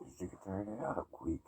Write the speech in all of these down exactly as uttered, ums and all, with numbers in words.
Is it gonna quick?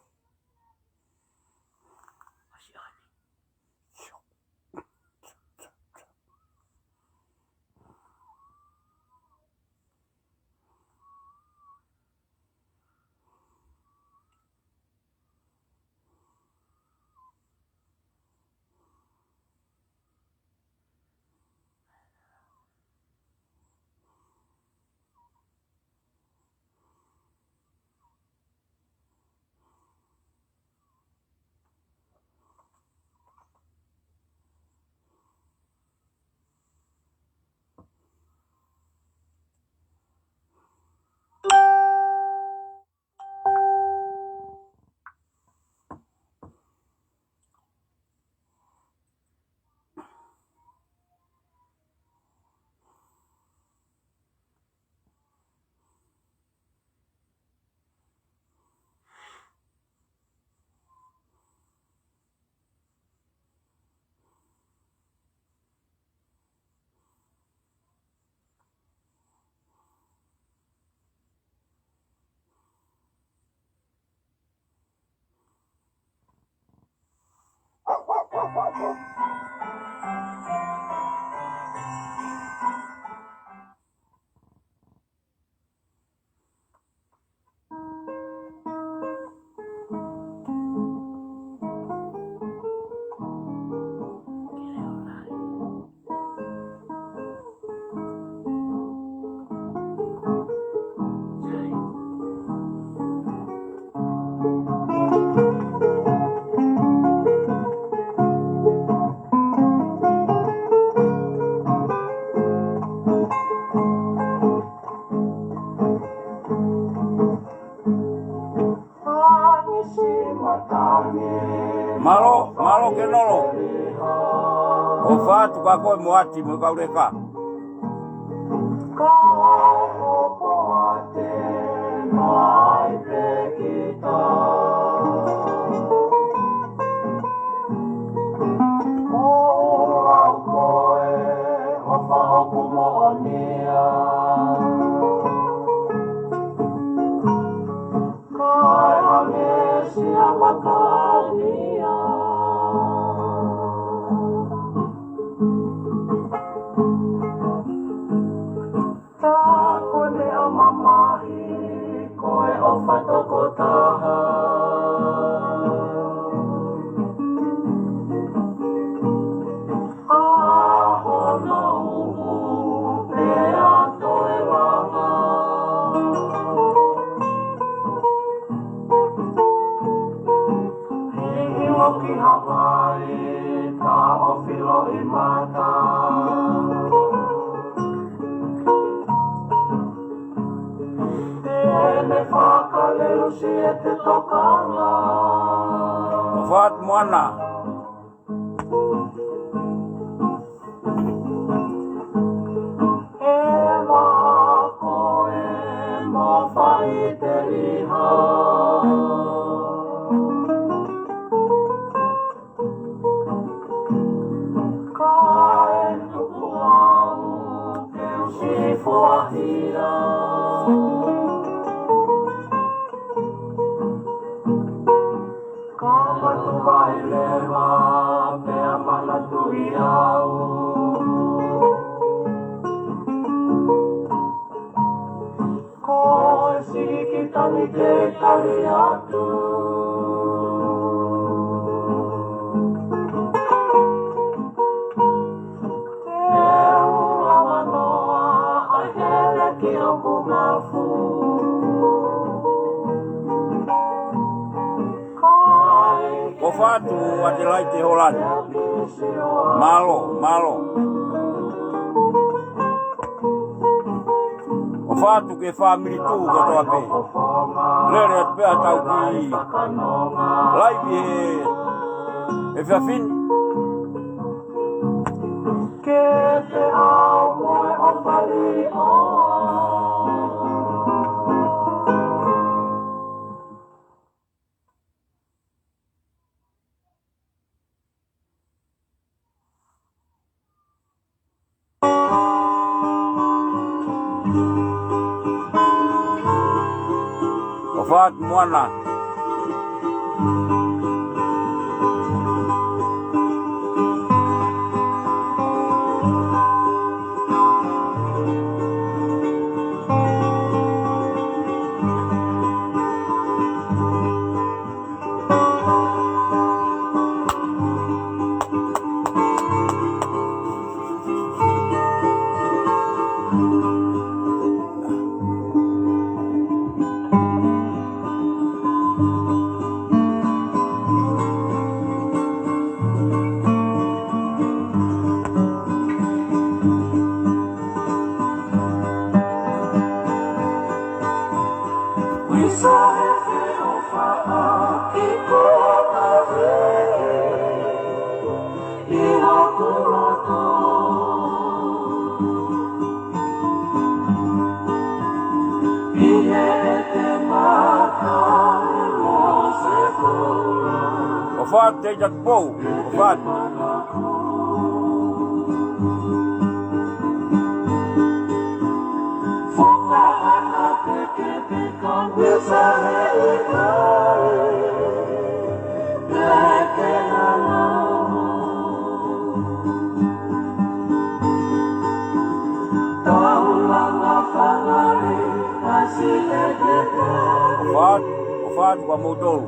Mālō, mālō Kenolo. ʻOfa atu kia koe mo ʻAti mo e kau leka. Kae ʻange sia makalia. Tā ko e meʻa mamahi, ko e ʻofa tokotaha. ʻAho na uhu pea toe langa. Hihimo ki Hawaiʻi, ka ʻofi loʻimata. Te ne fakalelei ʻa e tokanga. ʻOfa atu Moana. ʻE maʻa koe mo Faʻiteliha. Kae tuku au ke u sifuahia. Ka matuʻu mai leva pea manatuʻi au. Ko e siki tangi ke tali atu. Te u lava noa ʻa e hele ki hoku mafu. ʻOfa atu Adelaide Holani. Mālō, mālō. ʻOfa atu ki he fāmili tuʻu kotoa pē. Lele atu pē ʻa e tau ki laivi he, he efiafi ni. Ke te au mo e ʻofa lī ʻoa. Fat Moana. ʻOfa atu, Teitapou, ʻofa atu. ʻOfa atu, ʻofa atu kia moutolu.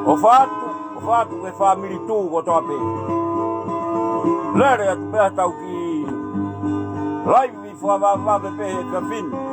ʻOfa atu, ʻofa atu ki he fāmili Tū kotoa pē. Lele atu pē ʻetau kiʻi laivi fakavavevave pē he efiafi ni.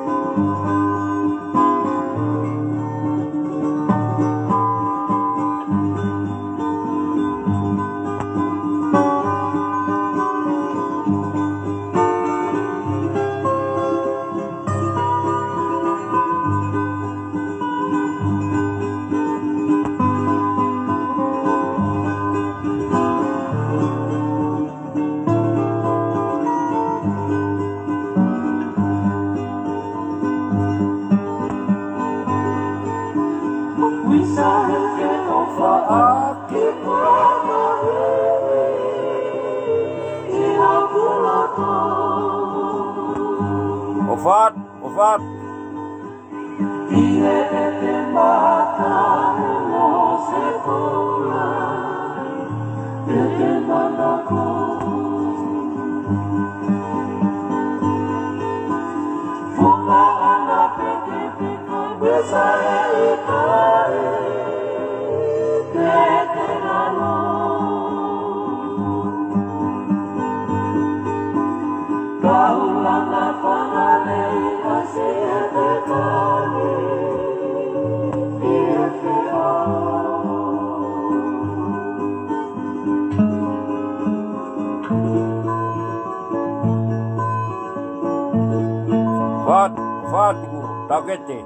ʻOfa atu, ʻofa atu. Atu, takete.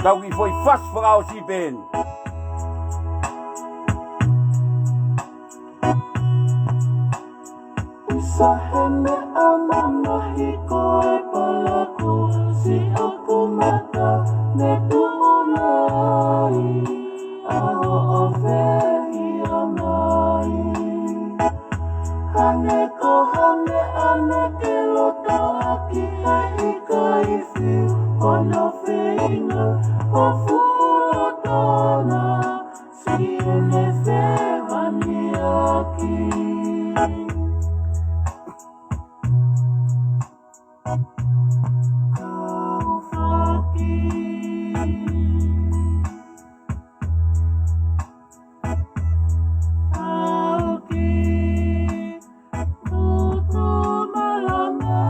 Tau kiʻi foʻi fasi fakaʻosi pē eni. Isa he meʻa mamahi ko e palakū, siʻoku mata ne tuʻu ai, ʻa hoʻo fehiʻa mai. Hangē ko ha meʻa naʻá ke lotoʻaki, he ʻikai fiu hono feinga ʻo fuʻu loto na, siʻene fevaniʻaki. Kau foki. Kau ki Putu Malama.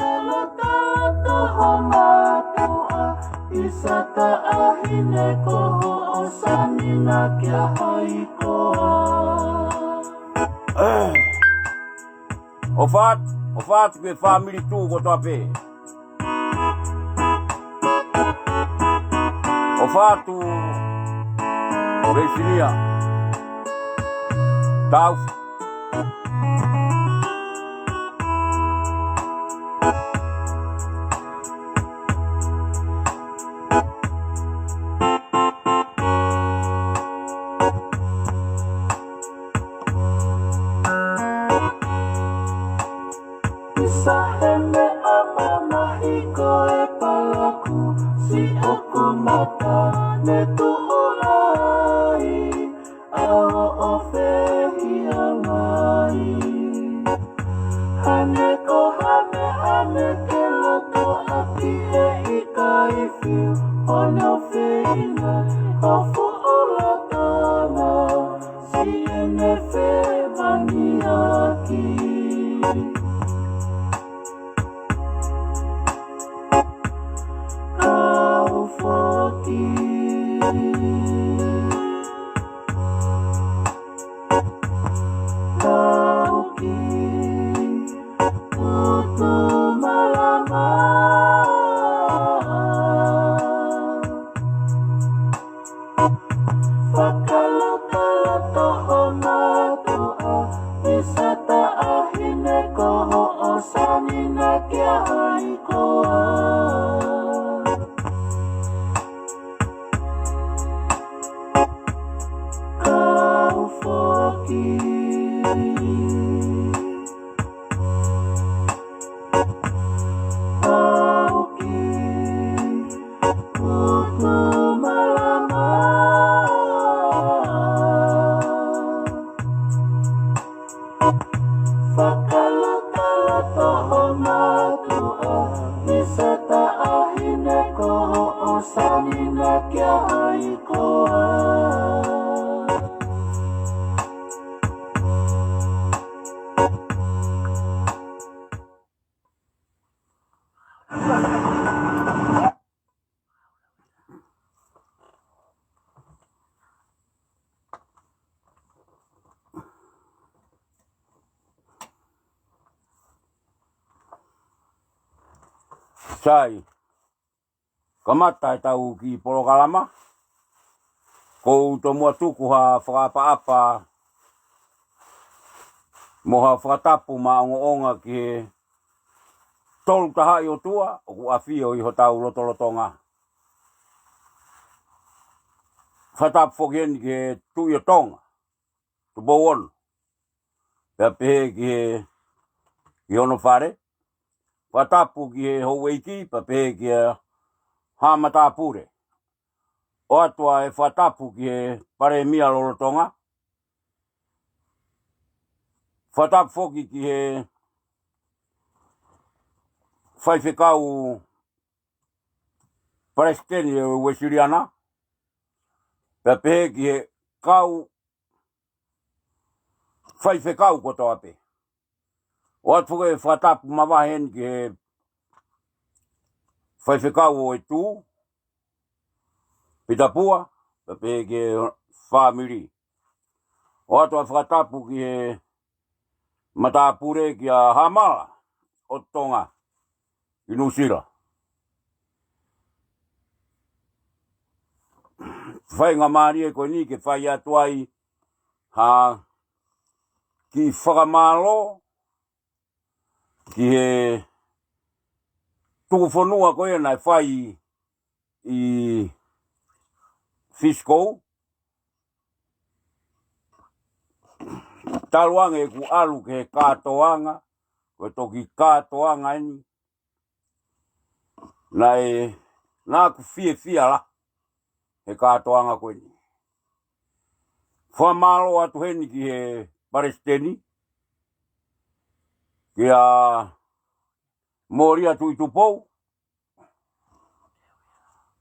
Fakalotoloto ho mātuʻa, Isa Taʻahine ko hoʻo sanina kia hai koā. ʻOfa atu, ʻofa atu ki he fāmili Tuʻu kotoa pē. ʻOfa atu, Leisilia. Tau. Isa he meʻa mamahi ko e palakū, siʻoku mata ne tuʻu ai, ʻa hoʻo fehiʻa mai. Hangē ko ha meʻa naʻá ke lotoʻaki, he ʻikai fiu hono feinga ʻo fuʻu loto na, siʻene fevaniʻaki. Kau foki. Kau ki Putu Malama. Fakalotoloto ho mātuʻa, Isa Taʻahine ko hoʻo sanina kia hai koā. Kau foki. Kau ki Putu Malama. Fakalotoloto ho mātuʻa, Isa Taʻahine ko hoʻo sanina kia hai koā. Sai, kamata ʻetau kiʻi polokalama. ʻOku ou tomuʻa tuku ha fakaʻapaʻapa mo ha fakatapu maʻongoʻonga ki he Tolu Tahaʻi ʻOtua ʻoku ʻafio ʻi hotau lotolotonga. Fakatapu foki heni ki he Tuʻi ʻo Tonga, Tupou Ono, pea pehē ki he, ki hono fale. Fakatapu ki he houʻeiki, pea pehē ki he haʻa matāpule. ʻOatu ʻa e fakatapu ki he Palēmia lolotonga. Fakatapu foki ki he Faifekau Palesiteni ʻo e Uēsiliana, pea pehē ki he kau faifekau kotoa pē. ʻOatu foki e fakatapu mavahe heni ki he Faifekau ʻo e Tuʻi, Pita Pua, pea pehē ki he fāmili. ʻOatu ʻa e fakatapu ki he matāpule kia Hamala ʻo Tonga ʻi Nuʻusila. Faingamālie ko eni ke fai atu ai ha kiʻi fakamālō ki he tukufonua ko ia naʻe fai ʻi Fisikou. Talu ange ʻeku ʻalu ki he kātoanga, ko e toki kātoanga eni, naʻe, naʻá ku fiefia lahi he kātoanga ko eni. Fakamālō atu heni ki he Palesiteni, kia Molia Tuʻitupou,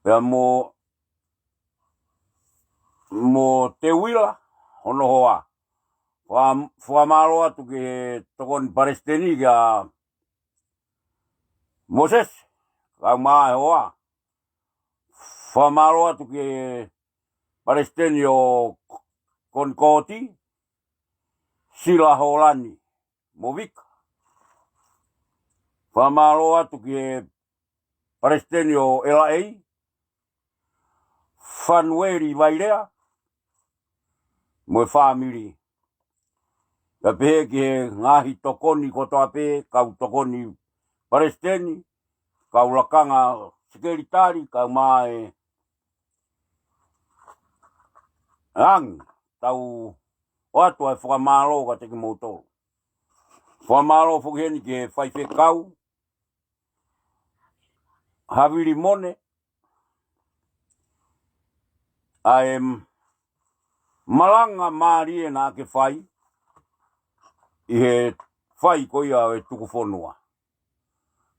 pea mo, mo Teuila hono hoa. Faka-, fakamālō atu ki he Tokoni Palesiteni kia Mōsese, kae ʻumaʻā e hoa. Fakamālō atu ki he Palesiteni ʻo Konikooti, Sila Holani mo Vika. Fakamālō atu ki he Palesiteni ʻo L A, Fanueli Vailea mo e fāmili. Pea pehē ki he ngaahi tokoni kotoa pē, kau tokoni Palesiteni, kau lakanga sekelitali, kae ʻumaʻā e angi, tau ʻoatu ʻa e fakamālō kiate kimoutolu. Fakamālō foki heni ki he Faifekau Havili Mone, ʻa e malanga mālie naʻá ke fai ʻi he fai ko ia ʻo e tukufonua.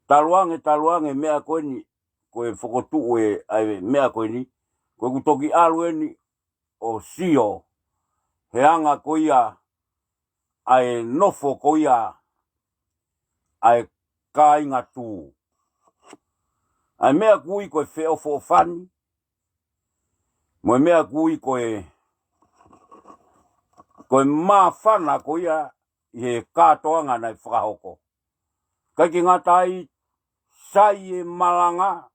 Talu ange, talu ange meʻa ko eni, ko e fokotuʻu e, ʻa e meʻa ko eni, ko ʻeku toki ʻalu eni ʻo sio he anga ko ia ʻa e nofo ko ia ʻa e kāinga Tū. ʻA e meʻa ʻoku ui ko e feʻofoʻofani, mo e meʻa ʻoku ui ko e, ko e māfana ko ia ʻi he kātoanga naʻe fakahoko. ʻIkai ke ngata ai, sai e malanga,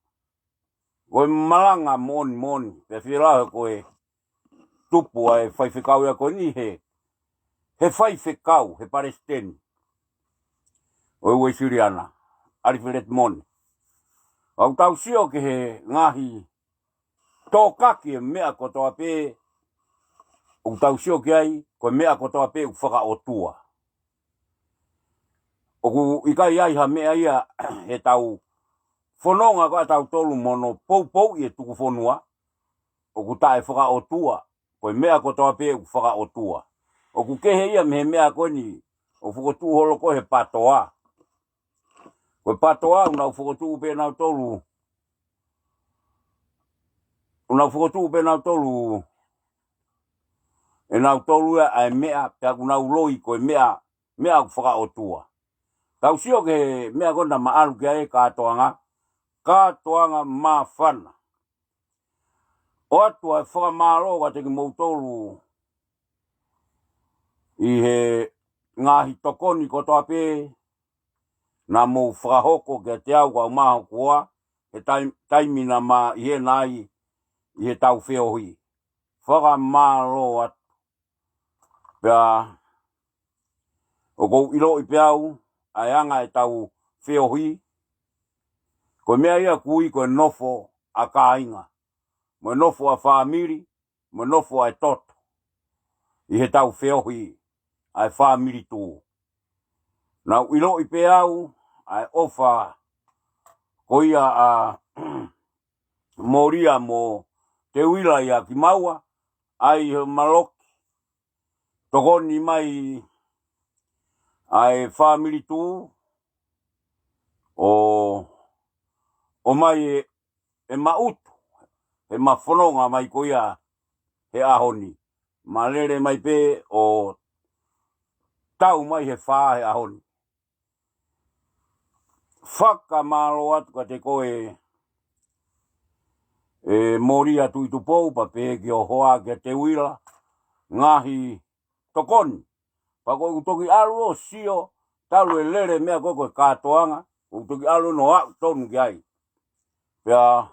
ko e malanga moʻoni moʻoni, pea fie lau he ko e tupu ʻa e faifekau ia ko eni he, he faifekau, he Palesiteni ʻo e Uēsiliana, ʻAlifeleti Mone. ʻOku tau sio ki he ngaahi tōkaki e meʻa kotoa pē, ʻoku tau sio ki ai, ko e meʻa kotoa pē ʻoku fakaʻotua. ʻOku ʻikai ai ha meʻa ia heʻetau fononga ko ʻatautolu mo hono poupouʻi e tukufonua, ʻoku taʻe fakaʻotua, ko e meʻa kotoa pē ʻoku fakaʻotua. ʻOku kehe ia mei he meʻa ko eni, ʻoku fokotuʻu holo ko e he patoa. Ko e patoa, ʻoku nau fokotuʻu pē ʻe nautolu, ʻoku nau fokotuʻu pē ʻe nautolu, ʻe nautolu ia ʻa e meʻa, pea ʻoku nau loi ko e meʻa, meʻa ʻoku fakaʻotua. Tau sio ki he meʻa ko ena naʻá ma ʻalu ki ai, kātoanga, kātoanga māfana. ʻOatu ʻa e fakamālō kiate kimoutolu ʻi he ngaahi tokoni kotoa pē naʻa mou fakahoko kiate au kau mahokuoa, he taim-, taimi naʻa ma ʻi hena ai ʻi heʻetau feohi. Fakamālō atu. Pea, ʻoku ou ʻiloʻi pē au, ʻa e anga ʻetau feohi, ko e meʻa ia ʻoku ui ko e nofo ʻa kāinga, mo e nofo ʻa fāmili, mo e nofo ʻa e toto, ʻi heʻetau feohi ʻa e fāmili tuʻu. Naʻa ku ʻiloʻi pē au, ʻa e ʻofa, ko ia ʻa Molia mo Teuila ia kimaua, ʻa e maloki, tokoni mai ʻa e fāmili tuʻu, ʻo, ʻomai e, e maʻutu, he mafononga mai ko ia he ʻaho ni. Ma lele mai pē ʻo tau mai he fā he ʻaho ni. Fakamālō atu kiate koe, ʻe Molia Tuʻitupou, pea pehē ki ho hoa kia Teuila, ngaahi tokoni. Pea ko ʻeku toki ʻalu ʻo sio, talu e lele meʻa ko ē ko e kātoanga, ʻoku toki ʻalu ʻo aʻu tonu ki ai. Pea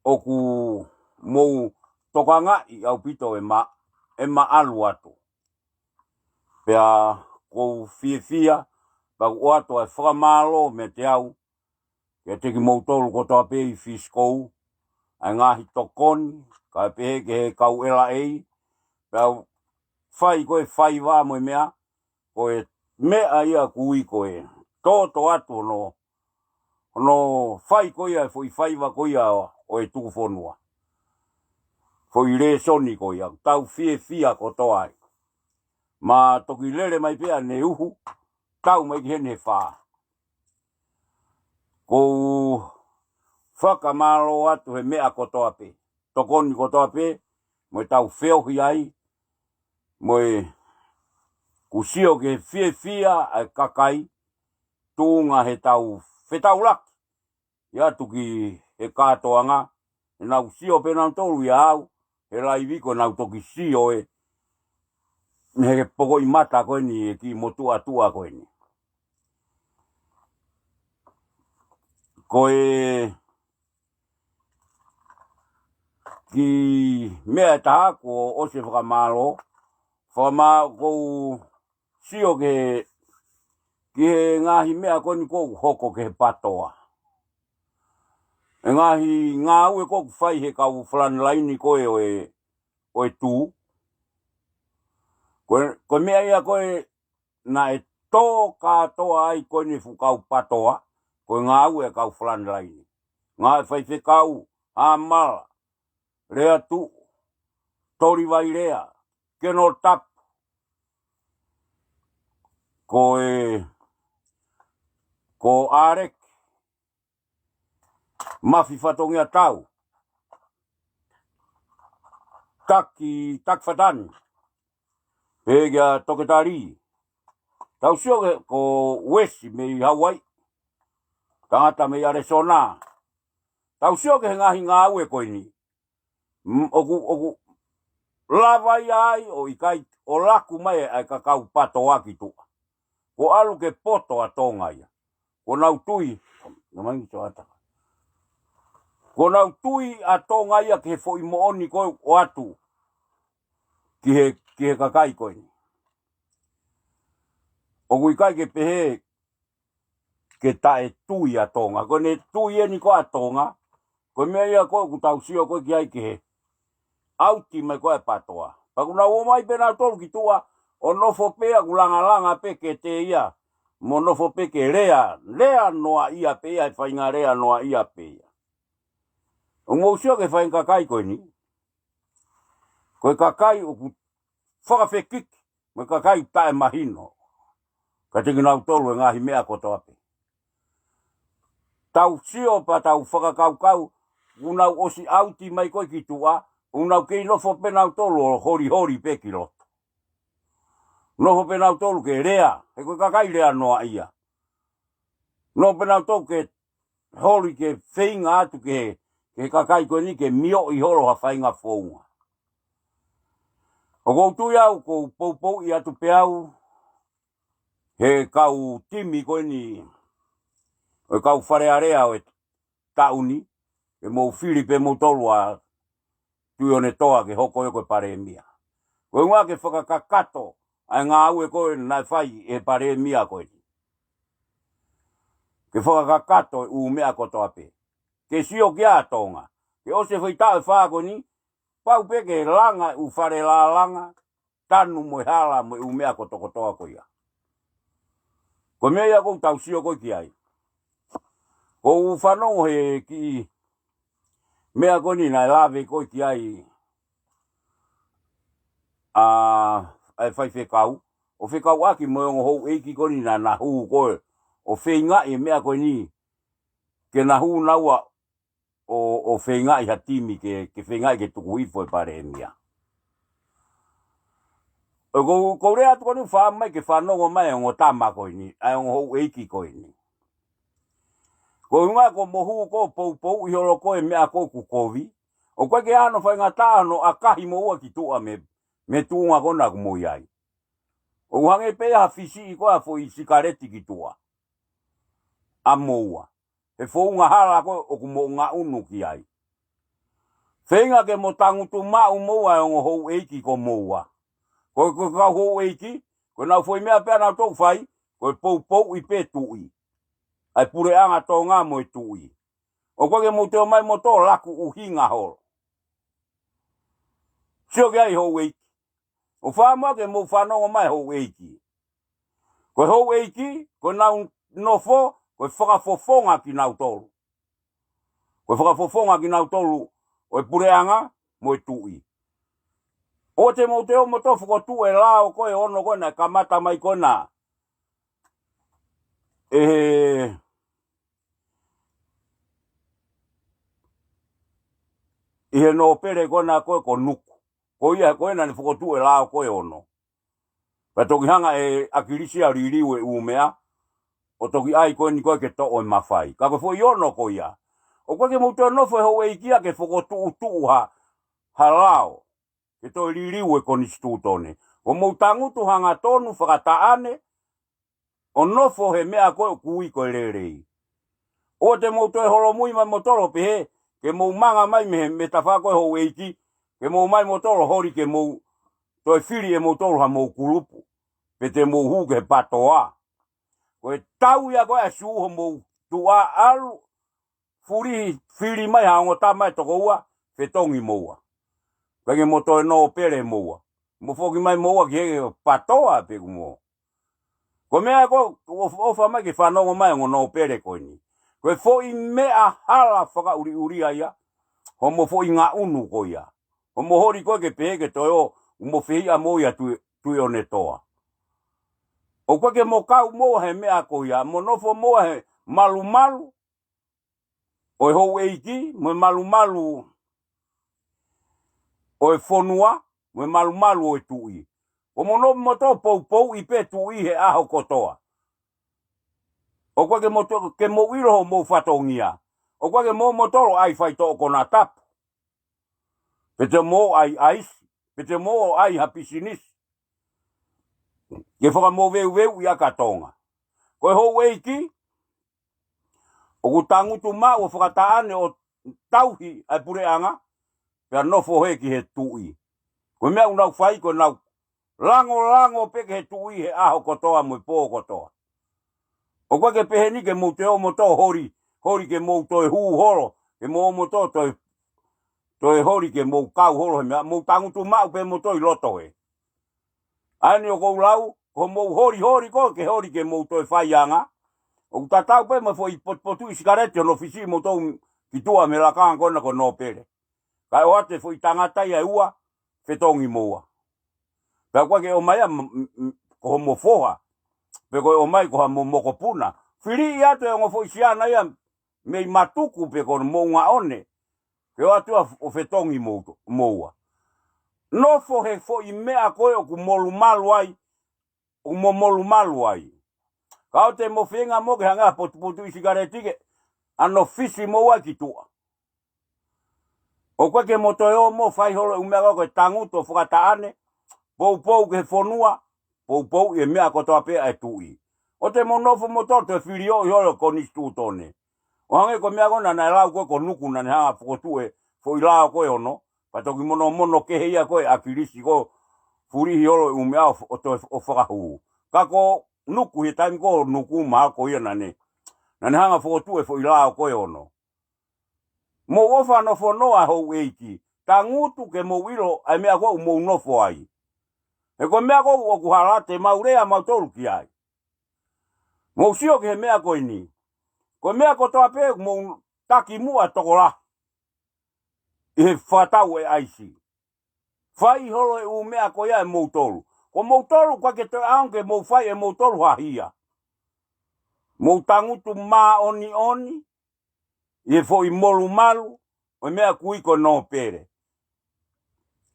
ʻoku mou tokangaʻi ʻaupito ʻema, ʻema ʻalu atu. Pea ʻoku ou fiefia, pea ʻoku ʻoatu ʻa e fakamālō meiate au, kiate kimoutolu kotoa pē ʻi Fisikou, ʻa e ngaahi tokoni, kae pehē ki he kau ʻelaʻei, pea fai ko e faiva mo e meʻa, ko e meʻa ia ʻoku ui ko e, toto atu hono, hono fai ko ia e foʻi faiva ko ia ʻo e tuku fonua. Foʻi lēsoni ko ia, tau fiefia kotoa ai. Ma toki lele mai pē ʻaneuhu, tau mai ki heni he fā. ʻOku ou fakamālō atu he meʻa kotoa pē. Tokoni kotoa pē, mo ʻetau feohi ai, mo e ʻoku sio ki he fiefia ʻa e kakai, tuʻunga heʻetau fetaulaki, ʻi atu ki he kātoanga, he naʻa ku sio pē nautolu ia au, he laivi ko ʻenau toki sio ē, he pokoʻi mata ko eni ʻe kiʻi motuʻa tuʻa ko eni. Ko e kiʻi meʻa ʻe taha kuo ʻosi fakamālō, fakamā-, ʻoku ou sio ki he, ki he ngaahi meʻa ko eni ʻoku hoko ki he patoa. ʻE ngaahi ngāue ʻoku fai he kau frontline ko ē ʻo e, ʻo e tuʻu. Ko e, ko e meʻa ia ko ē naʻe tō kātoa ai ko eni fuʻu kau patoa, ko e ngāue ʻa e kau frontline. Ngāue faifekau, hāmala, lea tuʻu, toli vailea, keno tapu, ko e, ko ʻAleki, Mafi Fatongiatau, Taki, Taki Fatani, pehē kia Toketā Lī. Tau sio ki he, ko Uesi mei Hauaiʻi, tangata mei ʻAlesona. Tau sio ki he ngaahi ngāue ko eni. Mm, ʻoku, ʻoku lava ia ai ʻo ʻikai, ʻo laku mai ʻa e kakau patoa ki tuʻa. Ko e ʻalu ke poto ʻa Tonga ia. Ko ʻenau tui, na mai ni toata. Ko ʻenau tui ʻa Tonga ia ki he foʻi moʻoni ko ē ʻoatu ki he, ki he kakai ko eni. ʻOku ʻikai ke pehē ke taʻetui ʻa Tonga. Ko ʻene tui eni ko ē ʻa Tonga, ko e meʻa ia ko ē ʻoku tau sio ko ē ki ai ki he ʻauti mai ko ē ʻa e patoa. Pea ʻoku nau ō mai pē nautolu ki tuʻa, ʻo nofo pē ʻoku langalanga pē ke te ia, mo nofo pē ke lea, lea noaʻia pē ia, ʻe faʻahinga lea noaʻia pē ia. ʻOku mou sio ki he faʻahinga kakai ko eni, ko e kakai ʻoku fakafekiki, mo e kakai taʻemahino kiate kinautolu e ngaahi meʻa kotoa pē. Tau sio pea tau fakakaukau, ʻoku nau ʻosi ʻauti mai ko ē ki tuʻa, ʻoku nau kei nofo pē nautolu ʻo holiholi pē ki loto. Nofo pē nautolu ke lea, he ko e kakai lea noaʻia. Nofo pē nautolu ke holi ke feinga atu ki he, ki he kakai ko eni ke mioʻi holo ha faʻahinga founga. ʻOku ou tui au, ʻoku ou poupouʻi atu pē au, he kau timi ko eni, ʻo e kau Fale Alea ʻo e taʻu ni, ke mou fili pē moutolu ʻa Tuʻiʻonetoa ke hoko ia ko e palēmia. Ko e ʻuhinga ke fakakakato ʻa e ngāue ko ē naʻe fai ʻe he palēmia ko eni. Ke fakakakato e ʻū meʻa kotoa pē. Ke sio ki ai ʻa Tonga. Ke ʻosi e foʻi taʻu ʻe fā ko eni, pau pē ke langa e ʻū fale lālanga, tanu mo e hala mo e ʻū meʻa kotokotoa ko ia. Ko e meʻa ia ʻoku tau sio ko ē ki ai. ʻOku ou fanongo he kiʻi meʻa ko eni naʻe lave ko ē ki ai ʻa, ʻa e faifekau, ʻo fekauʻaki mo e ongo houʻeiki ko eni naʻa na hū ko ē ʻo feingaʻi e meʻa ko eni, ke na hū naua ʻo, ʻo feingaʻi ha timi ke, ke feingaʻi ke tuku hifo e palēmia. ʻOku ou, ʻoku ou lea atu ko eni ʻoku fai mai ke fanongo mai e ongo tama ko eni, ʻa e ongo houʻeiki ko eni. Ko e ʻuhinga ko hoʻomo hū ko ē ʻo poupouʻi holo ko ē e meʻa ko ē ʻoku kovi, ʻoku ʻikai ke ʻi ai hano faingataʻa hono ʻakahi moua ki tuʻa mei, mei he tuʻunga ko ena ʻoku mou ʻi ai. ʻOku hangē pē ia ha fisiʻi ko ē ha foʻi sikaleti ki tuʻa ʻa moua he founga hala ko ē ʻoku mou ngaʻunu ki ai. Feinga ke mo tangutu maʻu moua e ongo houʻeiki ko moua. Ko, ko e kau houʻeiki, ko ʻenau foʻi meʻa pē ʻa nautolu ʻoku fai, ko e poupouʻi pē tuʻi. ʻA e puleʻanga Tonga mo e tuʻi. ʻOku ʻikai ke mou toe ō mai moutolu ʻo laku ʻuhinga holo. Sio ki ai houʻeiki. ʻOku ou fakaʻamu ke mou fanongo mai houʻeiki. Ko e houʻeiki, ko ʻenau nofo, ko e fakafofonga kinautolu. Ko e fakafofonga kinautolu ʻo e puleʻanga mo e tuʻi. ʻOua te mou toe ō moutolu ʻo fokotuʻu e lao ko ē ʻe ono ko ē naʻe kamata mai ko ena ʻi he, ʻi he nōpele ko ena ko ē ko Nuku. Ko ia ko ē naʻa ne fokotuʻu e lao ko ē ʻe ono. Pea toki hanga ʻe ʻAkilisi ʻo liliu e ʻū meʻa, ʻo toki ʻai ko eni ko ē ke toʻo e mafai. Ka ko e foʻi ono ko ia. ʻOku ʻikai ke mou toe nofo e houʻeiki ia ke fokotuʻutuʻu ha, ha lao ke toe liliu e konisitūtone. Ko hoʻomou tangutu hangatonu fakataʻane, ʻo nofo he meʻa ko ē ʻoku ui ko e lelei. ʻOua te mou toe holomui mai moutolu ʻo pehē, ke mou manga mai mei he, mei he tafaʻaki ʻo e houʻeiki, ke mou ō mai moutolu ʻo holi ke mou toe fili ʻe moutolu hamou kulupu, pe te mou hū ki he PATOA. Ko e tau ia ko ē ʻa e sū hoʻomou tuʻa ʻalu, fuli, fili mai ha ongo tama ʻe toko ua, fetongi moua. Kae ʻikai ke mo toe nōpele moua. Mo foki mai moua ki he PATOA pē kuo mo. Ko e meʻa ko ē, ʻoku ou ʻofa mai ke fanongo mai ongo nōpele ko eni. Ko e foʻi meʻa hala fakaʻuliʻulia ia, hoʻomo foʻi ngaʻunu ko ia. Hoʻomo holi ko ē ke pehē ke toe ō, mo fehiʻa moua ʻa Tui, Tuʻiʻonetoa. ʻOku ʻikai ke mo kau moua he meʻa ko ia, mo nofo moua he malumalu ʻo e houʻeiki, mo e malumalu ʻo e fonua, mo e malumalu ʻo e tuʻi. Ko hoʻomo nofo moutolu ʻo poupouʻi pē tuʻi he ʻaho kotoa. ʻOku ʻikai ke mo to-, ke mou ʻilo hoʻomou fatongia. ʻOku ʻikai ke mo moutolu ʻai faitoʻo konatapu. Pe te mou ʻai ʻaisi, pe te mou ʻai ha pisinisi. Ke fakamoveuveuʻi ʻa Tonga. Ko e houʻeiki, ʻoku tangutu maʻu ʻo fakataʻane ʻo tauhi ʻa e puleʻanga, pea nofo hē ki he tuʻi. Ko e meʻa ʻoku nau fai, ko ʻenau langolango pē ki he tuʻi he ʻaho kotoa mo e pō kotoa. ʻOku ʻikai ke pehē ni ke mou toe ō moutolu ʻo holi, holi ke mou toe hū holo, ke mou ō moutolu ʻo toe, toe holi ke mou kau holo he meʻa, mou tangutu maʻu pē moutolu ʻi loto ē. ʻA eni ʻoku ou lau, ko hoʻomou holiholi ko ē ke holi ke mou toe faianga. ʻOku tatau pē mo e foʻi potupotuʻi sikaleti hono fisiʻi moutolu ki tuʻa mei he lakanga ko ena ko e nōpele. Kae ʻoatu e foʻi tangata ia ʻe ua, fetongi moua. Pea ʻoku ʻikai ke ō mai ia m-, m-, m-, ko hoʻomo foha. Pe ko e ō mai ko haʻamo mokopuna. Fili atu e ongo foʻi siana ia mei Matuku pe ko Moʻungaʻone. Ke ō atu ʻo fetongi mou-, moua. Nofo he foʻi meʻa ko ē ʻoku molumalu ai, ʻoku mo molumalu ai. Ka ʻoua te mo feinga mo ke hangē ha potupotuʻi sikaleti ke ʻano fisi moua ki tuʻa. ʻOku ʻikai ke mo toe ō mo fai holo e ʻū meʻa ko ē, ko e tangutu ʻo fakataʻane, poupou ki he fonua, poupouʻi e meʻa kotoa pē ʻa e tuʻi. ʻOua te mou nofo moutolu ʻo toe filioʻi holo e konisitūtone. ʻO hangē ko e meʻa ko ena naʻe lau ko ē ko Nuku naʻa ne hanga ʻo fokotuʻu e foʻi lao ko ē ono, pea toki monomono kehe ia ko ē ʻa ʻAkilisi ko e fulihi holo e ʻū meʻa ʻo, ʻo toe ʻo fakahū. Ka ko Nuku he taimi ko Nuku mahalo ko ia naʻa ne, naʻa ne hanga ʻo fokotuʻu e foʻi lao ko ē ono. Mou ʻofa nofonoa houʻeiki, tangutu ke mou ʻilo ʻa e meʻa ko ē ʻoku mou nofo ai. He ko e meʻa ko ē ʻoku hala te mau lea mautolu ki ai. Mou sio ki he meʻa ko eni. Ko e meʻa kotoa pē ʻoku mou taki muʻa tokolahi ʻi he fakatau e ʻaisi. Fai holo e ʻū meʻa ko ia ʻe moutolu. Ko moutolu ʻoku ʻikai ke toe ʻaonga ke mou fai ʻe moutolu ha hia. Mou tangutu māʻoniʻoni ʻi he foʻi molumalu ʻo e meʻa ʻoku ui ko e nōpele.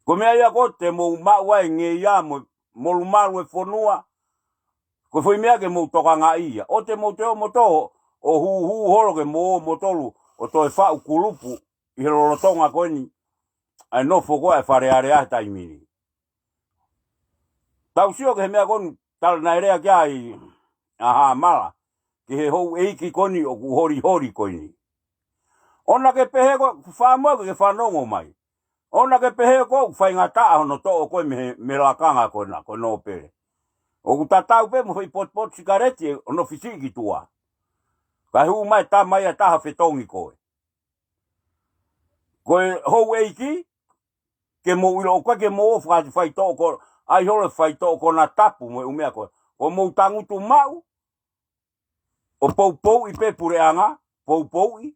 Ko e meʻa ia ko ē te mou maʻu ai e ngeia mo e molumalu e fonua. Ko e foʻi meʻa ke mou tokangaʻi ia. ʻOua te mou toe ō moutolu ʻo hūhū holo ke mou ō moutolu ʻo toe faʻu kulupu ʻi he lolotonga ko eni ʻa e nofo ko ē ʻa e Fale Alea he taimi ni. Tau sio ki he meʻa ko eni, tala naʻe lea ki ai ʻa Hāmala ki he houʻeiki ko eni ʻoku holiholi ko eni. ʻOua ke pehē ko e fāmau ke fanongo mai. ʻOua ke pehē ko e faingataʻa hono toʻo ko ē mei he, mei he lakanga ko ena, ko e nōpele. ʻOku tatau pē mo e foʻi potipotikaleti ʻe ono fisiʻi ki tuʻa. Kae hū mai e tama ia ʻe taha ʻo fetongi koe. Ko e houʻeiki, ke mou ʻilo ʻoku ʻikai ke mou ō ʻo fakafaitoʻo ko, ʻai holo e faitoʻo konatapu mo e ʻū meʻa ko ē. Ko mou tangutu maʻu, ʻo poupouʻi pē puleʻanga, poupouʻi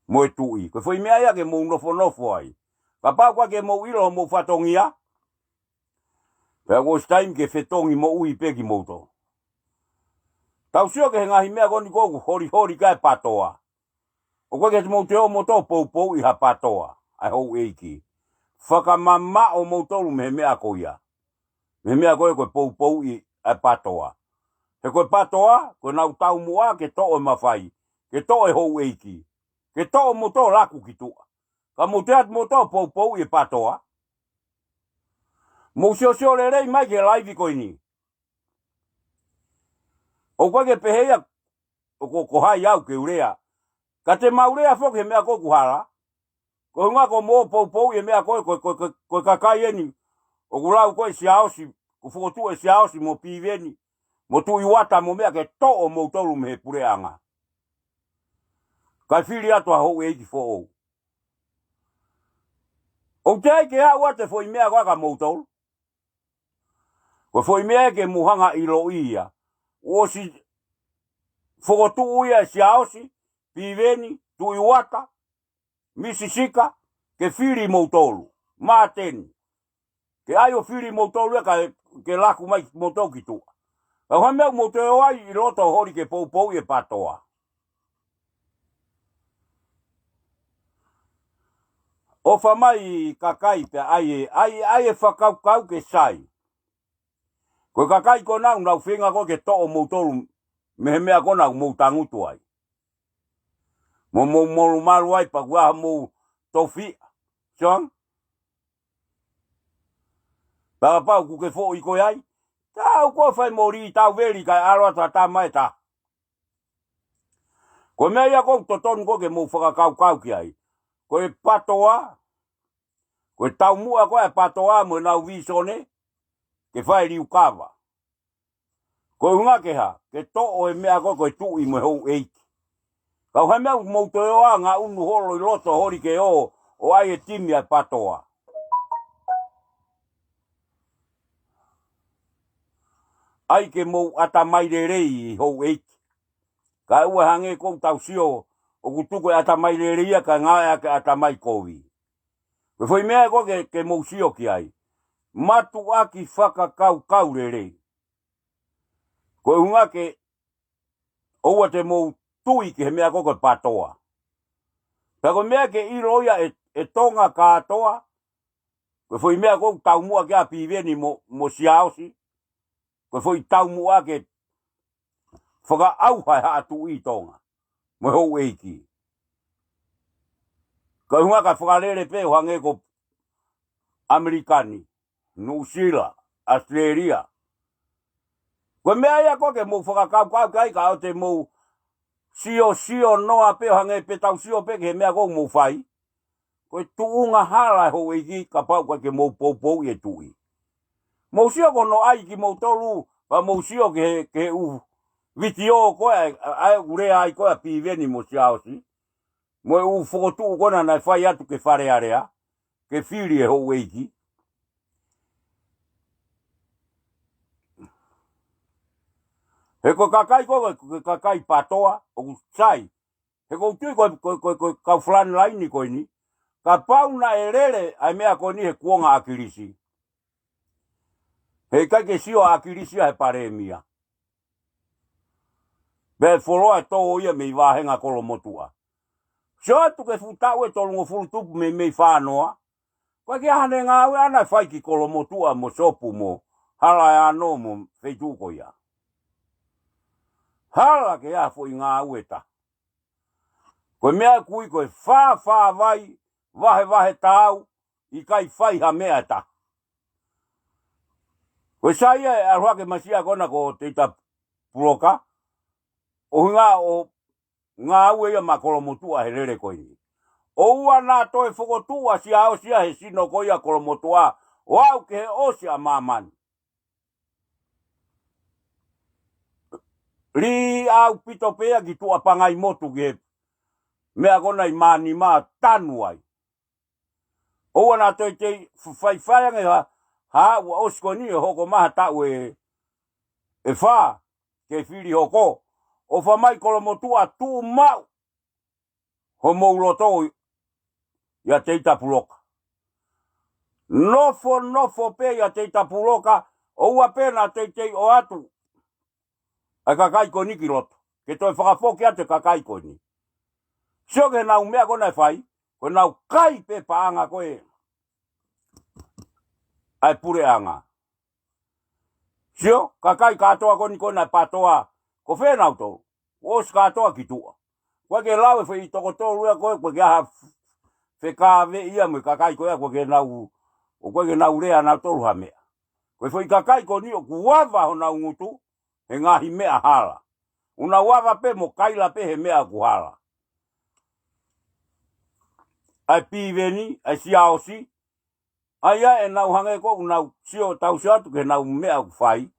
mo e tuʻi. Ko e foʻi meʻa ia ke mou nofonofo ai. Kapau ʻoku ʻikai ke mou ʻilo homou fatongia, pea kuo ʻosi taimi ke fetongi moʻui pē kimoutolu. Tau sio ki he ngaahi meʻa ko eni ko ē ʻoku holiholi ki ai e PATOA. ʻOku ʻikai ke mou toe ō moutolu ʻo poupouʻi ha PATOA, ʻa e houʻeiki. Fakamamaʻo moutolu mei he meʻa ko ia. Mei he meʻa ko ē ko e poupouʻi ʻa e PATOA. He ko e PATOA, ko ʻenau taumuʻa ke toʻo e mafai, ke toʻo e houʻeiki, ke toʻo moutolu ʻo laku ki tuʻa. Ka mou toe ō atu moutolu ʻo poupouʻi e PATOA. Mou siosio lelei mai ki he laivi ko eni. ʻOku ʻikai ke pehē ia ʻoku, ko hai au ke u lea. Ka te mau lea foki he meʻa ko ē ʻoku hala. Ko e ʻuhinga ko hoʻomou poupouʻi e meʻa ko ē, ko, ko, ko, ko e kakai eni ʻoku lau ko ē Siaosi, ʻoku fokotuʻu ʻe Siaosi mo Piveni, mo Tuʻi Uata mo meʻa ke toʻo moutolu mei he puleʻanga. Kae fili atu ha houʻeiki foʻou. ʻOku teʻeki ke aʻu atu e foʻi meʻa ko ia kia moutolu. Ko e foʻi meʻa ia ke mou hanga ʻo ʻiloʻi ia. ʻOsi fokotuʻu ia ʻe Siaosi, Piveni, Tuʻi Uata, Misi Sika, ke fili moutolu. Māteni. Ke ʻai ʻo fili moutolu ia kae, ke laku mai moutolu ki tuʻa. Ka ʻoku ʻi ai ha meʻa ʻoku mou toe ō ai ʻi loto ʻo holi ke poupouʻi e PATOA. ʻOfa mai kakai pea ʻai e, ʻai, ʻai e fakakaukau ke sai. Ko e kakai ko ena ʻoku nau feinga ko ē ke toʻo moutolu mei he meʻa ko ena ʻoku mou tangutu ai. Mo mou molumalu ai pea kuo ʻosi mou tofiʻa. Song? Pea kapau ʻoku ke foʻi koe ai, tau ko ē fai moli tau veli kae ʻalu atu ha tama ʻe taha. Ko e meʻa ia ʻoku totonu ko ē ke mou fakakaukau ki ai. Ko e PATOA, ko e taumuʻa ko ē ʻa e PATOA mo ʻenau vīsone, ke fai e liukava. Ko e ʻuhinga ke hā, ke toʻo e meʻa ko ē ko e tuʻi mo e houʻeiki. Ka ʻoku ʻi ai ha meʻa ʻoku mou toe ō ʻo ngaʻunu holo ʻi loto ʻo holi ke ō, ʻo ʻai e timi ʻa e PATOA. ʻAi ke mou ʻatamai lelei houʻeiki. Kae ʻoua hangē ko ʻetau sio ʻoku tuku e ʻatamai lelei ia kae ngāueʻaki e ʻatamai kovi. Ko e foʻi meʻa ko ē ke, ke mou sio ki ai. Mātuʻaki fakakaukau lelei. Ko e ʻuhinga ke ʻoua te mou tui ki he meʻa ko ē ko e PATOA. Pea ko e meʻa ke ʻilo ia ʻe, ʻe Tonga kātoa, ko e foʻi meʻa ʻoku taumuʻa ki ai ʻa Piveni mo, mo Siaosi, ko e foʻi taumuʻa ke fakaʻauha e haʻa tuʻi ʻi Tonga, mo e houʻeiki. Ko e ʻuhinga kae fakalele pē ʻo hangē ko ʻAmelika ni, Nuʻusila, ʻAositelēlia. Ko e meʻa ia ko ē ke mou fakakaukau ki ai, ka ʻoua te mou siosio noa pē ʻo hangē pē tau sio pē ki he meʻa ko ē ʻoku mou fai. Ko e tuʻunga hala e houʻeiki kapau ʻoku ʻikai ke mou poupouʻi e tuʻi. Mou sio ko hono ʻai kimoutolu, pea mou sio ki he, ki he ʻū vitiō ko ē, ʻa e, ʻa e ʻū lea ai ko ē ʻa Piveni mo Siaosi. Mo e ʻū fokotuʻu ko ena naʻe fai atu ki Fale Alea, ke fili e houʻeiki. He ko e kakai ko ē, ko e kakai PATOA, ʻoku sai. He ʻoku ou tui ko e, ko e, ko e, ko e kau frontline ko eni. Kapau naʻe lele ʻa e meʻa ko eni he kuonga ʻa ʻAkilisi, he ʻikai ke sio ʻa ʻAkilisi ia he palēmia. Pea fuoloa e tō ia mei vāhenga Kolomotuʻa. Sio atu ki he fuʻu taʻu ʻe tolungofulu tupu mei, mei fānoa. ʻOku ʻikai ke ʻi ai haʻane ngāue ʻaʻana ʻe fai ki Kolomotuʻa mo Sopu mo Hala ʻe Ano mo e feituʻu ko ia. Hala ke ʻi ai ha foʻi ngāue taha. Ko e meʻa ʻoku ui ko e fāfāvai, vahevahe taau, ʻikai fai ha meʻa ʻe taha. Ko e sai ia e ʻalu hake masiʻa ko ena ko Teita Puloka, ʻuhinga ʻo ngāue ia maʻa Kolomotuʻa he lele ko eni. ʻOua naʻa toe fokotuʻu ʻa Siaosi ia he sino ko ia ʻo Kolomotuʻa, ʻo aʻu ki he ʻosi ʻa māmani. Lī ʻaupito pē ia ki tuʻa Pangaimotu ki he meʻa ko ena ʻi Mānima tanu ai. ʻOua naʻa toe tei f-, faifai ange ha, ha ʻoku ʻosi ko eni ʻe hoko mai ha taʻu ʻe, ʻe fā, ke fili hoko. ʻOfa mai Kolomotuʻa tuʻu maʻu homou loto ʻia Teita Puloka. Nofonofo pē ʻia Teita Puloka, ʻoua pē naʻa teitei ʻoatu ʻa e kakai ko eni ki loto, ke toe fakafoki atu e kakai ko eni. Sio ki heʻenau meʻa ko ena ʻe fai, ko ʻenau kai pē paʻanga ko ē ʻa e puleʻanga. Sio, kakai kātoa ko eni ko ena ʻa e PATOA, ko fē nautolu? Kuo ʻosi kātoa ki tuʻa. ʻOku ʻikai ke lau e foʻi toko tolu ia ko ē, ʻoku ʻikai ke ʻi ai ha f-, fekāveʻi ia mo e kakai ko ia, ʻoku ʻikai ke nau, ʻoku ʻikai ke nau lea nautolu ha meʻa. Ko e foʻi kakai ko eni ʻoku ava honau ngutu he ngaahi meʻa hala. ʻOku nau ava pē mo kaila pē he meʻa ʻoku hala. ʻA e Piveni, ʻa e Siaosi, ʻa ia ʻenau hangē ko ē ʻoku nau sio, tau sio atu ki heʻenau meʻa ʻoku fai.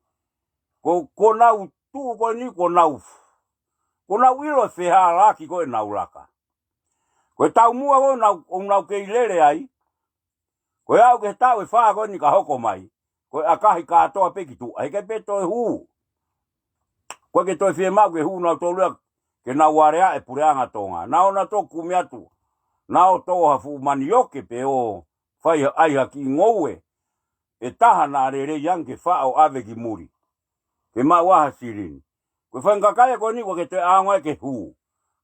Ko, ko ʻenau tuʻu ko eni, ko ʻenau, ko ʻenau ʻilo e fehālaaki ko ē ʻenau laka. Ko e taumuʻa ko ē ʻoku nau, ʻoku nau kei lele ai, ko e aʻu ki he taʻu ʻe fā ko eni ka hoko mai, ko e ʻakahi kātoa pē ki tuʻa, heʻikai pē toe hū. ʻOku ʻikai ke toe fiemaʻu ke hū nautolu ia ke nau aleaʻi e puleʻanga Tonga. Naʻa nau toe kumi atu, naʻa nau tō ha fuʻu manioke pe ʻo fai ai ha kiʻi ngoue ʻe taha naʻa lelei ange ke faʻo ʻave ki muli, ke maʻu ai ha silini. Ko e faʻahinga kakai ko eni ʻoku ʻikai ke toe ʻaonga ia ke hū.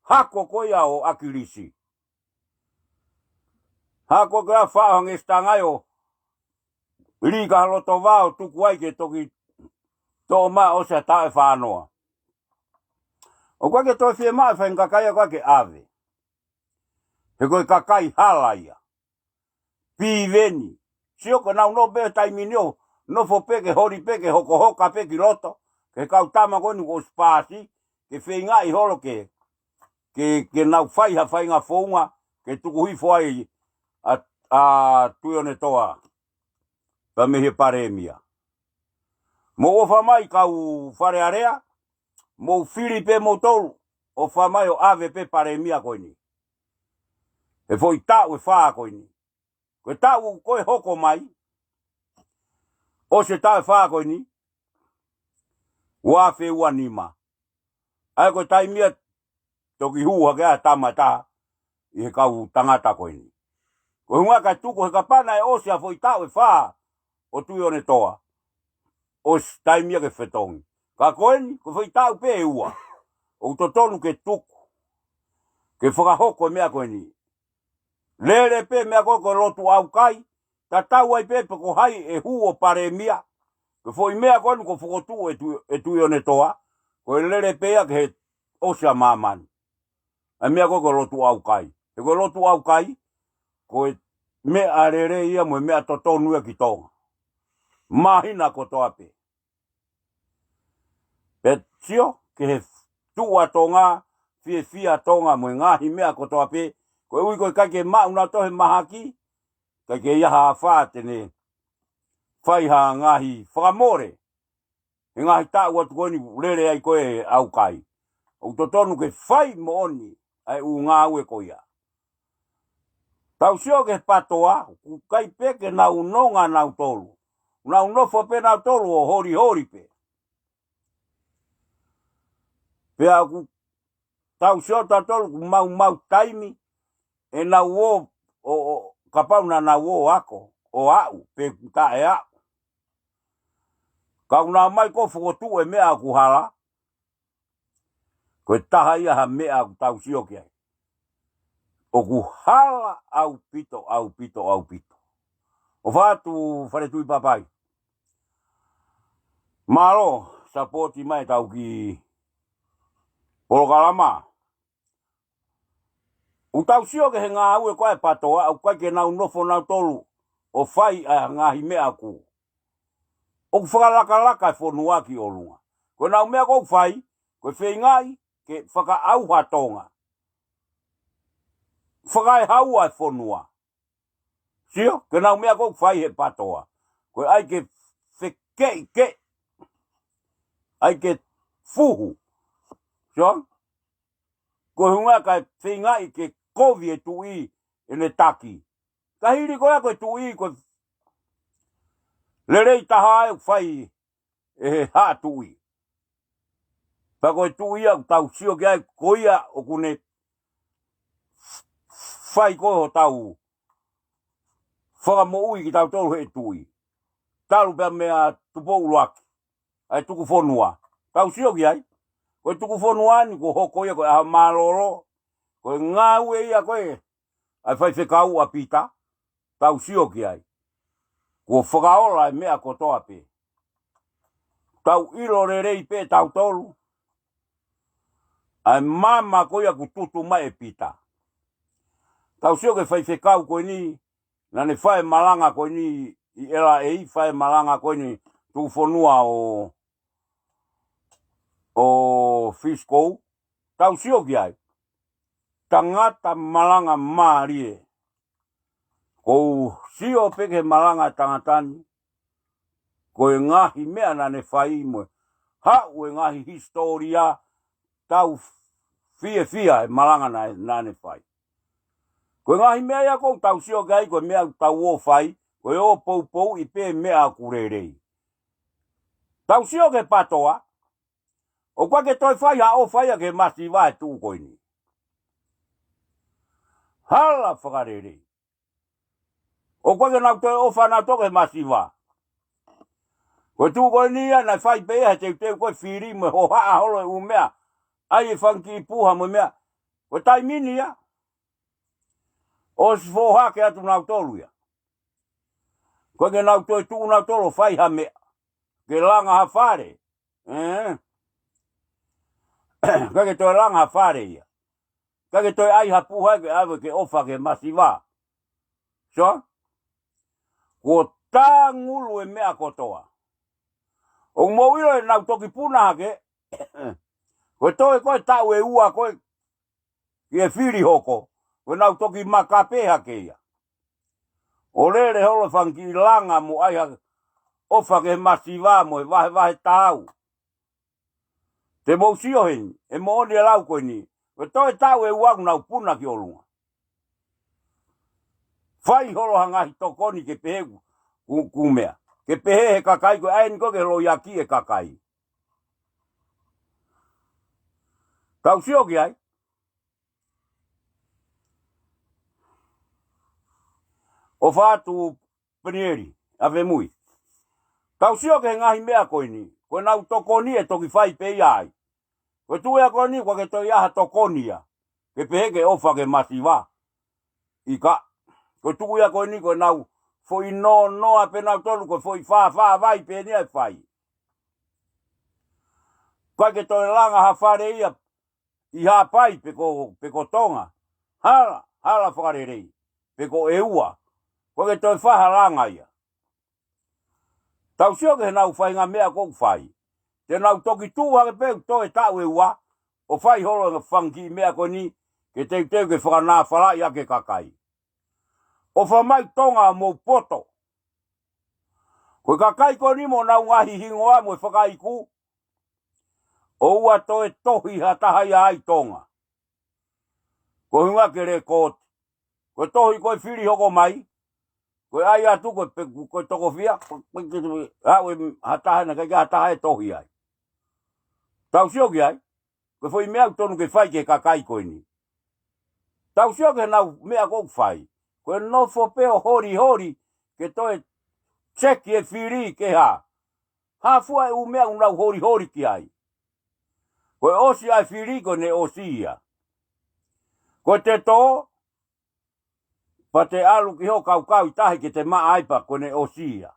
Hako ko ia ʻo ʻAkilisi. Hako ko ia ʻo faʻo hangē sitanga ʻo lī ka loto vao tuku ai ke toki toʻo mai ʻosi ʻa e taʻu ʻe fānoa. ʻOku ʻikai ke toe fiemaʻu e faʻahinga kakai ia ko ē ke ʻave. He ko e kakai hala ia. Piveni. Sio ko ʻenau nofo pē taimi ni ʻo nofo pē ke holi pē ke hokohoka pē ki loto, ki he kau tama ko eni kuo ʻosi paasi, ke feingaʻi holo ke, ke, ke nau fai ha faʻahinga founga, ke tuku hifo ai ʻa, ʻa Tuʻiʻonetoa pea mei he palēmia. Mou ʻofa mai kau Fale Alea, mou fili pē moutolu, ʻofa mai ʻo ʻave pē palēmia ko eni he foʻi taʻu ʻe fā ko eni. Ko e taʻu ko ē hoko mai, ʻosi e taʻu ʻe fā ko eni, ua afe ua nima. ʻA ia ko e taimi ia toki hū hake ai ha tama ʻe taha ʻi he kau tangata ko eni. Ko e ʻuhinga kae tuku he kapau naʻe ʻosi ʻa e foʻi taʻu ʻe fā ʻo Tuʻiʻonetoa, ʻosi taimi ia ke fetongi. Ka ko eni, ko e foʻi taʻu pē ʻe ua ʻoku totonu ke tuku ke fakahoko e meʻa ko eni. Lele pē meʻa ko ē ko e lotu ʻaukai, tatau ai pē pe ko hai ʻe hū ʻo palēmia. Ko e foʻi meʻa ko eni kuo fokotuʻu ʻe Tui-, ʻe Tuʻiʻonetoa, ko e lele pē ia ki he ʻosi ʻa māmani. ʻA e meʻa ko ē ko e lotu ʻaukai. He ko e lotu ʻaukai, ko e meʻa lelei ia mo e meʻa totonu ia ki Tonga. Māhina kotoa pē. Pea sio ki he tuʻu ʻa Tonga, fiefia Tonga mo e ngaahi meʻa kotoa pē, koeʻuhi ko e ʻikai ke maʻu nautolu he mahaki, ʻikai ke ʻi ai ha afā te ne fai ha ngaahi fakamole he ngaahi taʻu atu ko eni lele ai ko ē ʻaukai. ʻOku totonu ke fai moʻoni ʻa e ʻū ngāue ko ia. Tau sio ki he PATOA, ʻoku ʻikai pē ke nau nonga nautolu. Nau nofo pē nautolu ʻo holiholi pē. Pea ʻoku tau sio tautolu ʻoku maumau taimi ʻenau ō, ʻo, ʻo, kapau naʻa nau ō ako, ʻo aʻu, pe taʻe aʻu. Ka ʻoku nau ō mai ʻo fokotuʻu e meʻa ʻoku hala, ko e taha ia ha meʻa ʻoku tau sio ki ai. ʻOku hala ʻaupito, ʻaupito, ʻaupito. ʻOfa atu Faletui Papai. Mālō, sapooti mai ʻetau kiʻi polokalama. ʻOku tau sio ki he ngāue ko ē ʻa e PATOA, ʻoku ʻikai ke nau nofo nautolu ʻo fai ʻa e ngaahi meʻa ʻoku, ʻoku fakalakalaka e fonua ki ʻolunga. Ko ʻenau meʻa ʻoku fai, ko e feingaʻi ke fakaʻauha Tonga. Fakaehaua e fonua. Sio, ko ʻenau meʻa ʻoku fai he PATOA. Ko e ʻai ke fekeʻikeʻi. ʻAi ke fuhu. Sio? Ko e ʻuhinga kae feingaʻi ke kovi e tuʻi ʻene taki. Ka hili ko ia ko e tuʻi ko e lelei taha ʻoku fai ʻe he haʻa tuʻi. Pea ko e tuʻi ia ʻoku tau sio ki ai ko ia ʻoku ne fai ko ē hotau fakamoʻui kitautolu he tuʻi. Talu pea meia Tupou ʻUluaki, ʻa e tuku fonua. Tau sio ki ai. Ko e tuku fonua ni kuo hoko ia ko e ʻaho mālōlō. Ko e ngāue ia ko ē ʻa e faifekau ʻa Pita. Tau sio ki ai. Kuo fakaola e meʻa kotoa pē. Tau ʻilo lelei pē tautolu ʻa e maama ko ia kuo tutu mai ʻe Pita. Tau sio ki he faifekau ko eni, naʻa ne fai e malanga ko eni ʻi L A, fai e malanga ko eni tuku fonua ʻo, ʻo Frisco. Tau sio ki ai. Tangata malanga mālie. Ko u sio pē ki he malanga ʻa e tangata ni, ko e ngaahi meʻa naʻa ne fai mo e haʻu e ngaahi hisitōlia, tau fiefia e malanga naʻa, naʻa ne fai. Ko e ngaahi meʻa ia ʻoku tau sio ki ai, ko e meʻa ʻoku tau ō fai, ko e ō poupouʻi pē meʻa ʻoku lelei. Tau sio ki he PATOA, ʻoku ʻikai ke toe fai ha ʻofa ia ki he masiva he tuʻu ko eni. Hala fakalelei. ʻOku ʻikai ke nau toe ʻofa nautolu ki he masiva. Ko e tuʻu ko eni ia naʻe fai pē ia he teuteu ko e fili mo e hohaʻa holo e ʻū meʻa. ʻAi e fanga kiʻi puha mo e meʻa. Ko e taimi ni ia ʻosi foʻohake atu nautolu ia. ʻOku ʻikai ke nau toe tuʻu nautolu ʻo fai ha meʻa. Ke langa ha fale. ʻE? ʻIkai ke toe langa ha fale ia. ʻIkai ke toe ʻai ha puha ke ʻave ke ʻofa ki he masiva. Sio? Kuo tāngulu e meʻa kotoa. ʻOku mou ʻilo ʻenau toki puna hake. Ko e toe ko e taʻu ʻe ua ko ē ki he fili hoko, ko ʻenau toki maka pē hake ia. ʻO lele holo e fanga kiʻi langa mo ʻai ha ʻofa ki he masiva mo e vahevahe taau. Te mou sio heni, ʻe moʻoni e lau ko eni, ko e toe taʻu ʻe ua kuo nau puna ki ʻolunga. Fai holo ha ngaahi tokoni ke pehē ʻoku, ʻoku, ʻoku meʻa. Ke pehē he kakai ko e ʻai eni ko ē ke loiaki e kakai. Tau sio ki ai. ʻOfa atu Penieli, ʻAvemui. Tau sio ki he ngaahi meʻa ko eni, ko ʻenau tokoni ʻe toki fai pē ia ai. Ko e tuʻu ia ko eni, ʻoku ʻikai ke toe ʻi ai ha tokoni ia. Ke pehē ke ʻofa ki he masiva. ʻIkai, ko e tuʻu ia ko eni, ko ʻenau foʻi nonoa pē nautolu, ko e foʻi fāfā vai pē eni ia ʻe fai. ʻOku ʻikai ke toe langa ha fale ia, ʻi Haʻapai pe ko, pe ko Tonga. Hala, hala fakalelei. Pe ko ʻEua. ʻOku ʻikai ke toe fai ha langa ia. Tau sio ki heʻenau faʻahinga meʻa ʻoku fai. te nau toki tuʻu hake pē ʻoku toe taʻu ʻe ua, ʻo fai holo e fanga kiʻi meʻa ko eni, ke teuteu ke fakanāfalaʻi ʻaki e kakai. ʻOfa mai Tonga mou poto. Ko e kakai ko eni mo ʻenau ngaahi hingoa mo e fakaiku, ʻoua toe tohi ha taha ia ai Tonga. Ko e ʻuhinga ke lēkooti. Ko e tohi ko e fili hoko mai, ko e ʻai atu ko e pe-, ko e tokofia, ko e, ko e, ko e, ha taha naʻe ʻikai ha taha ʻe tohi ai. Tau sio ki ai, ko e foʻi meʻa ʻoku tonu ke fai ki he kakai ko eni. Tau sio ki heʻenau meʻa ʻoku fai. Ko e nofo pē ʻo holiholi, ke toe seki e fili ke hā. Hā fua e ʻū meʻa ʻoku nau holiholi ki ai. Ko e ʻosi ʻa e fili ko ʻene ʻosi ia. Ko e te tō, pea te ʻalu ki hoʻo kaukau ʻi tahi ke te maʻa ai pea ko ʻene ʻosi ia.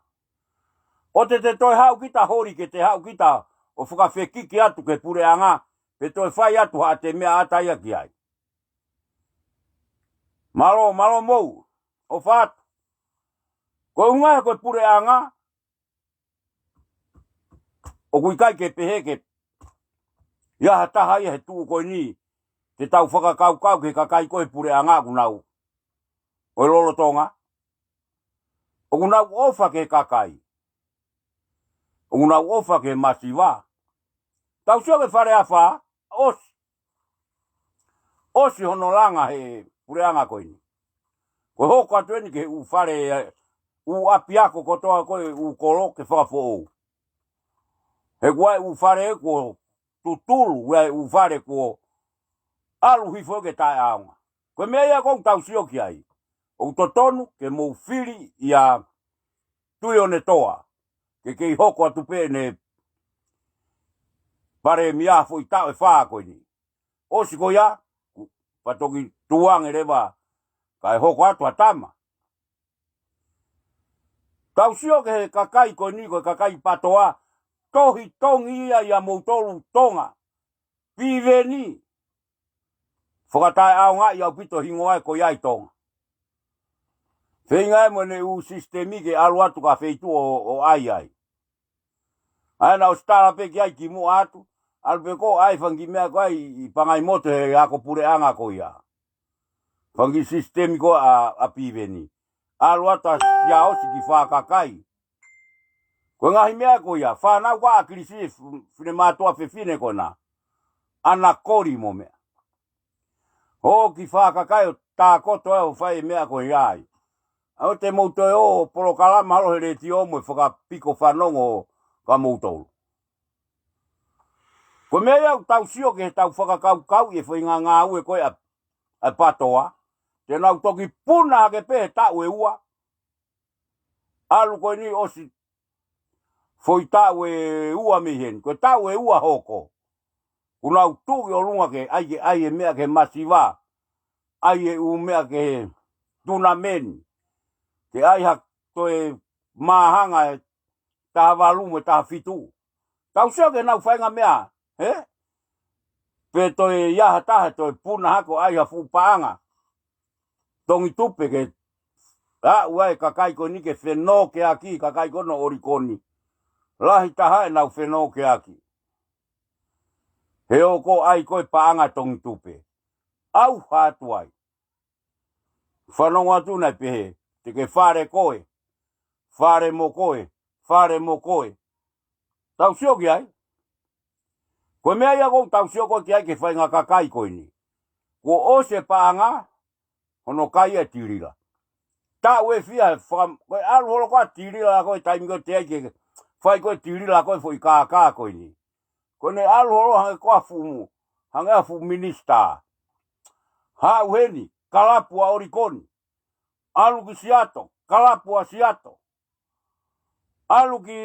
ʻOua te te toe haʻu kita holi ke te haʻu kita ʻo fakafekiki atu ki he puleʻanga, pe toe fai atu haʻate meʻa ʻata ia ki ai. Mālō, mālō mou, ʻofa atu. Ko e ʻuhinga he ko e puleʻanga, ʻoku ʻikai ke pehē ke ʻi ai ha taha ia he tuʻu ko eni, te tau fakakaukau ki he kakai ko e puleʻanga ʻoku nau ʻo e lolotonga. ʻOku nau ʻofa ki he kakai. ʻOku nau ʻofa ki he masiva. Tau sio ki he Fale Afā, ʻosi. ʻOsi hono langa he puleʻanga ko eni. Ko e hoko atu eni ki he ʻū fale, ʻū ʻapiako kotoa ko e ʻū kolo ke fakafoʻou. He ko e ʻū fale kuo tutulu, ko e ʻū fale kuo ʻalu hifo ke taʻeʻaonga. Ko e meʻa ia ʻoku tau sio ki ai. ʻOku totonu ke mou fili ʻia Tuʻiʻonetoa. Ke kei hoko atu pē ʻene palēmia foʻi taʻu ʻe fā ko eni. ʻOsi ko ia, pea toki tuʻu ange leva, kae hoko atu ha tama. Tau sio ki he kakai ko eni, ko e kakai PATOA, tohi tongi ia ʻia moutolu Tonga. Piveni. Fakataʻeʻaongaʻi ʻaupito hingoa ko ia ʻi Tonga. Feinga ia mo ʻene ʻū sisitemi ke ʻalu atu ki ha feituʻu ʻo, ʻo ʻai ai. ʻAi ʻena ʻosi tala pē ki ai kimuʻa atu, ʻalu pē ko ʻai fanga kiʻi meʻa ko ē ʻi, ʻi Pangaimotu he ako puleʻanga ko ia. Fanga kiʻi sisitemi ko ē ʻa, ʻa Piveni. ʻAlu atu ʻa Siaosi ki he fā kakai. Ko e ngaahi meʻa ko ia, fānau ko ē ʻa ʻAkilisi, f-, finemātuʻa fefine ko ena. ʻAna koli mo meʻa. ʻO ki he fā kakai ʻo tākoto ai ʻo fai e meʻa ko ia ai. ʻOua te mou toe ō ʻo polokalama holo he letiō mo e fakapiko fanongo kia moutolu. Ko e meʻa ia ʻoku tau sio ki heʻetau fakakaukauʻi e foʻi ngāue ko ē ʻa, ʻa PATOA. Te nau toki puna hake pē he taʻu ʻe ua. ʻAlu ko eni ʻosi foʻi taʻu ʻe ua mei heni. Ko e taʻu ʻe ua hoko. Kuo nau tuʻu ʻi ʻolunga ke ʻai, ke ʻai e meʻa ki he masiva. ʻAi e ʻū meʻa ki he tunameni. Ke ʻai ha toe māhanga ʻe taha valu mo e taha fitu. Tau sio ki heʻenau fai e ngaahi meʻa, hē? Pe toe ʻi ai ha taha toe puna hake ʻo ʻai ha fuʻu paʻanga tongi tupe ke aʻu ai e kakai ko eni ke fenōkeaki, kakai ko ē ʻo ʻOlikoni. Lahi taha ʻenau fenōkeaki. He ʻoku ʻai ko ē paʻanga tongi tupe. ʻAuha atu ai. Fanongo atu naʻe pehē, te ke fale koe, fale mo koe, fale mo koe. Tau sio ki ai. Ko e meʻa ia ʻoku tau sio ko ē ki ai ki he faʻahinga kakai ko eni. Kuo ʻosi e paʻanga, hono kai e tilila. Taʻu ʻe fiha, faka-, ko e ʻalu holo ko ē ʻa tilila ko ē taimi ko ē te ai ke fai ko ē tilila ko ē foʻi kākā ko eni. Ko ʻene ʻalu holo hangē ko ha fuʻu, hangē ha fuʻu minisitā. Haʻu heni, kalapu ʻa ʻOlikoni. ʻAlu ki Siato, kalapu ʻa Siato. ʻAlu ki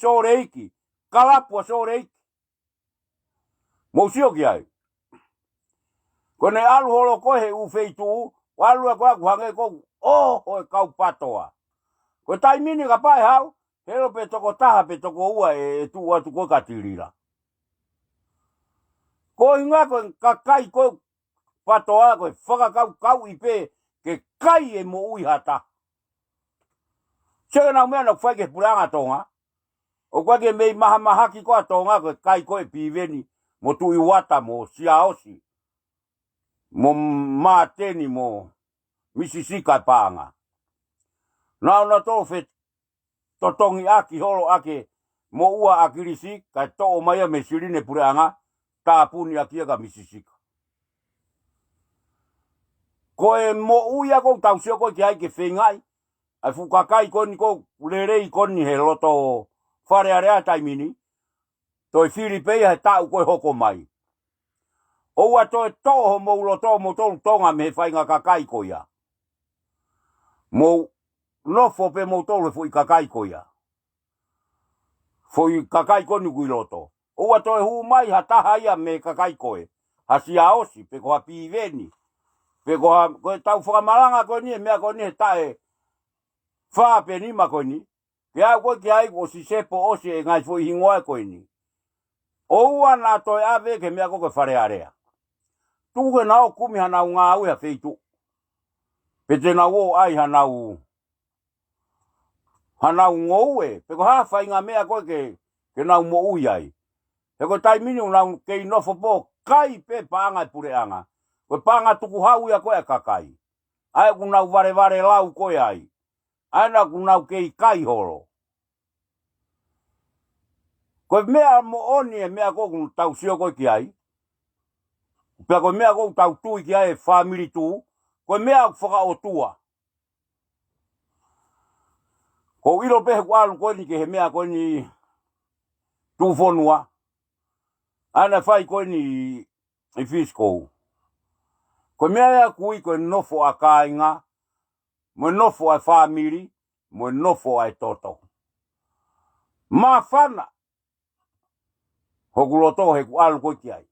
Sōleki, kalapu ʻa Sōleki. Mou sio ki ai. Ko ʻene ʻalu holo ko ē he ʻū feituʻu, ʻalu ʻa ko ē ʻoku hangē ko ē ʻoho e kau PATOA. Ko e taimi ni kapau ʻe haʻu, helo pē toko taha pe toko ua ʻe, ʻe tuʻu atu ko ē kia tilila. Ko e ʻuhinga ko e kakai ko ē PATOA ko e fakakaukauʻi pē ke kai e moʻui ha taha. Sio ki heʻenau meʻa naʻa nau fai ki he puleʻanga Tonga. ʻOku ʻikai ke mei mahamahaki ko ē ʻa Tonga ko e kai ko ē Piveni mo Tuʻi Uata mo Siaosi mo Māteni mo Misisika e paʻanga. Naʻa nau toe fetotongiʻaki holo ʻaki e moʻua ʻa ʻAkilisi, kae toʻo mai ia mei he silini puleʻanga, tāpuni ʻaki ia kia Misisika. Ko e moʻui ia ʻoku tau sio ko ē ki ai ke feingaʻi ʻa e fuʻu kakai ko eni ʻoku lelei ko eni he loto Fale Alea he taimi ni, toe fili pē ia he taʻu ko ē hoko mai. ʻOua toe toʻo homou loto moutolu Tonga mei he faʻahinga kakai ko ia. Mou nofo pē moutolu he foʻi kakai ko ia. Foʻi kakai ko eni ʻoku ʻi loto. ʻOua toe hū mai ha taha ia mei he kakai ko ē. Ha Siaosi, pe ko ha Piveni. Pe ko ha, ko e tau fakamalanga ko eni, e meʻa ko eni he taʻu ʻe fā pe nima ko eni. Ke aʻu ko ē ki ai kuo ʻosi sepo ʻosi e ngaahi foʻi hingoa ko eni. ʻOua naʻa toe ʻave ki he meʻa ko ē ko e Fale Alea. Tuku ke nau ō kumi hanau ngāue ha feituʻu. Pe te nau ō ʻai hanau, hanau ngoue. Pe ko ha faʻahinga meʻa ko ē ke, ke nau moʻui ai. He ko e taimi ni ʻoku nau kei nofo pē ʻo kai pē paʻanga e puleʻanga. Ko e paʻanga tukuhau ia ko ē ʻa e kakai. ʻA ē ʻoku nau valevale lau ko ē ai. ʻA ē naʻa ʻoku nau kei kai holo. Ko e meʻa moʻoni e meʻa ʻoku tau sio ko ē ki ai. Pea ko e meʻa ʻoku tau tui ki ai e fāmili Tū. Ko e meʻa ʻoku fakaʻotua. ʻOku ou ʻilo pē he kuo ʻalu ko eni ki he meʻa ko eni Tuʻufonua. ʻA ē naʻe fai ko eni ʻi Fisikou. Ko e meʻa ia ʻoku ui ko e nofo ʻa kāinga, mo e nofo ʻa e fāmili, mo e nofo ʻa e toto. Māfana hoku loto he kuo ʻalu ko ē ki ai.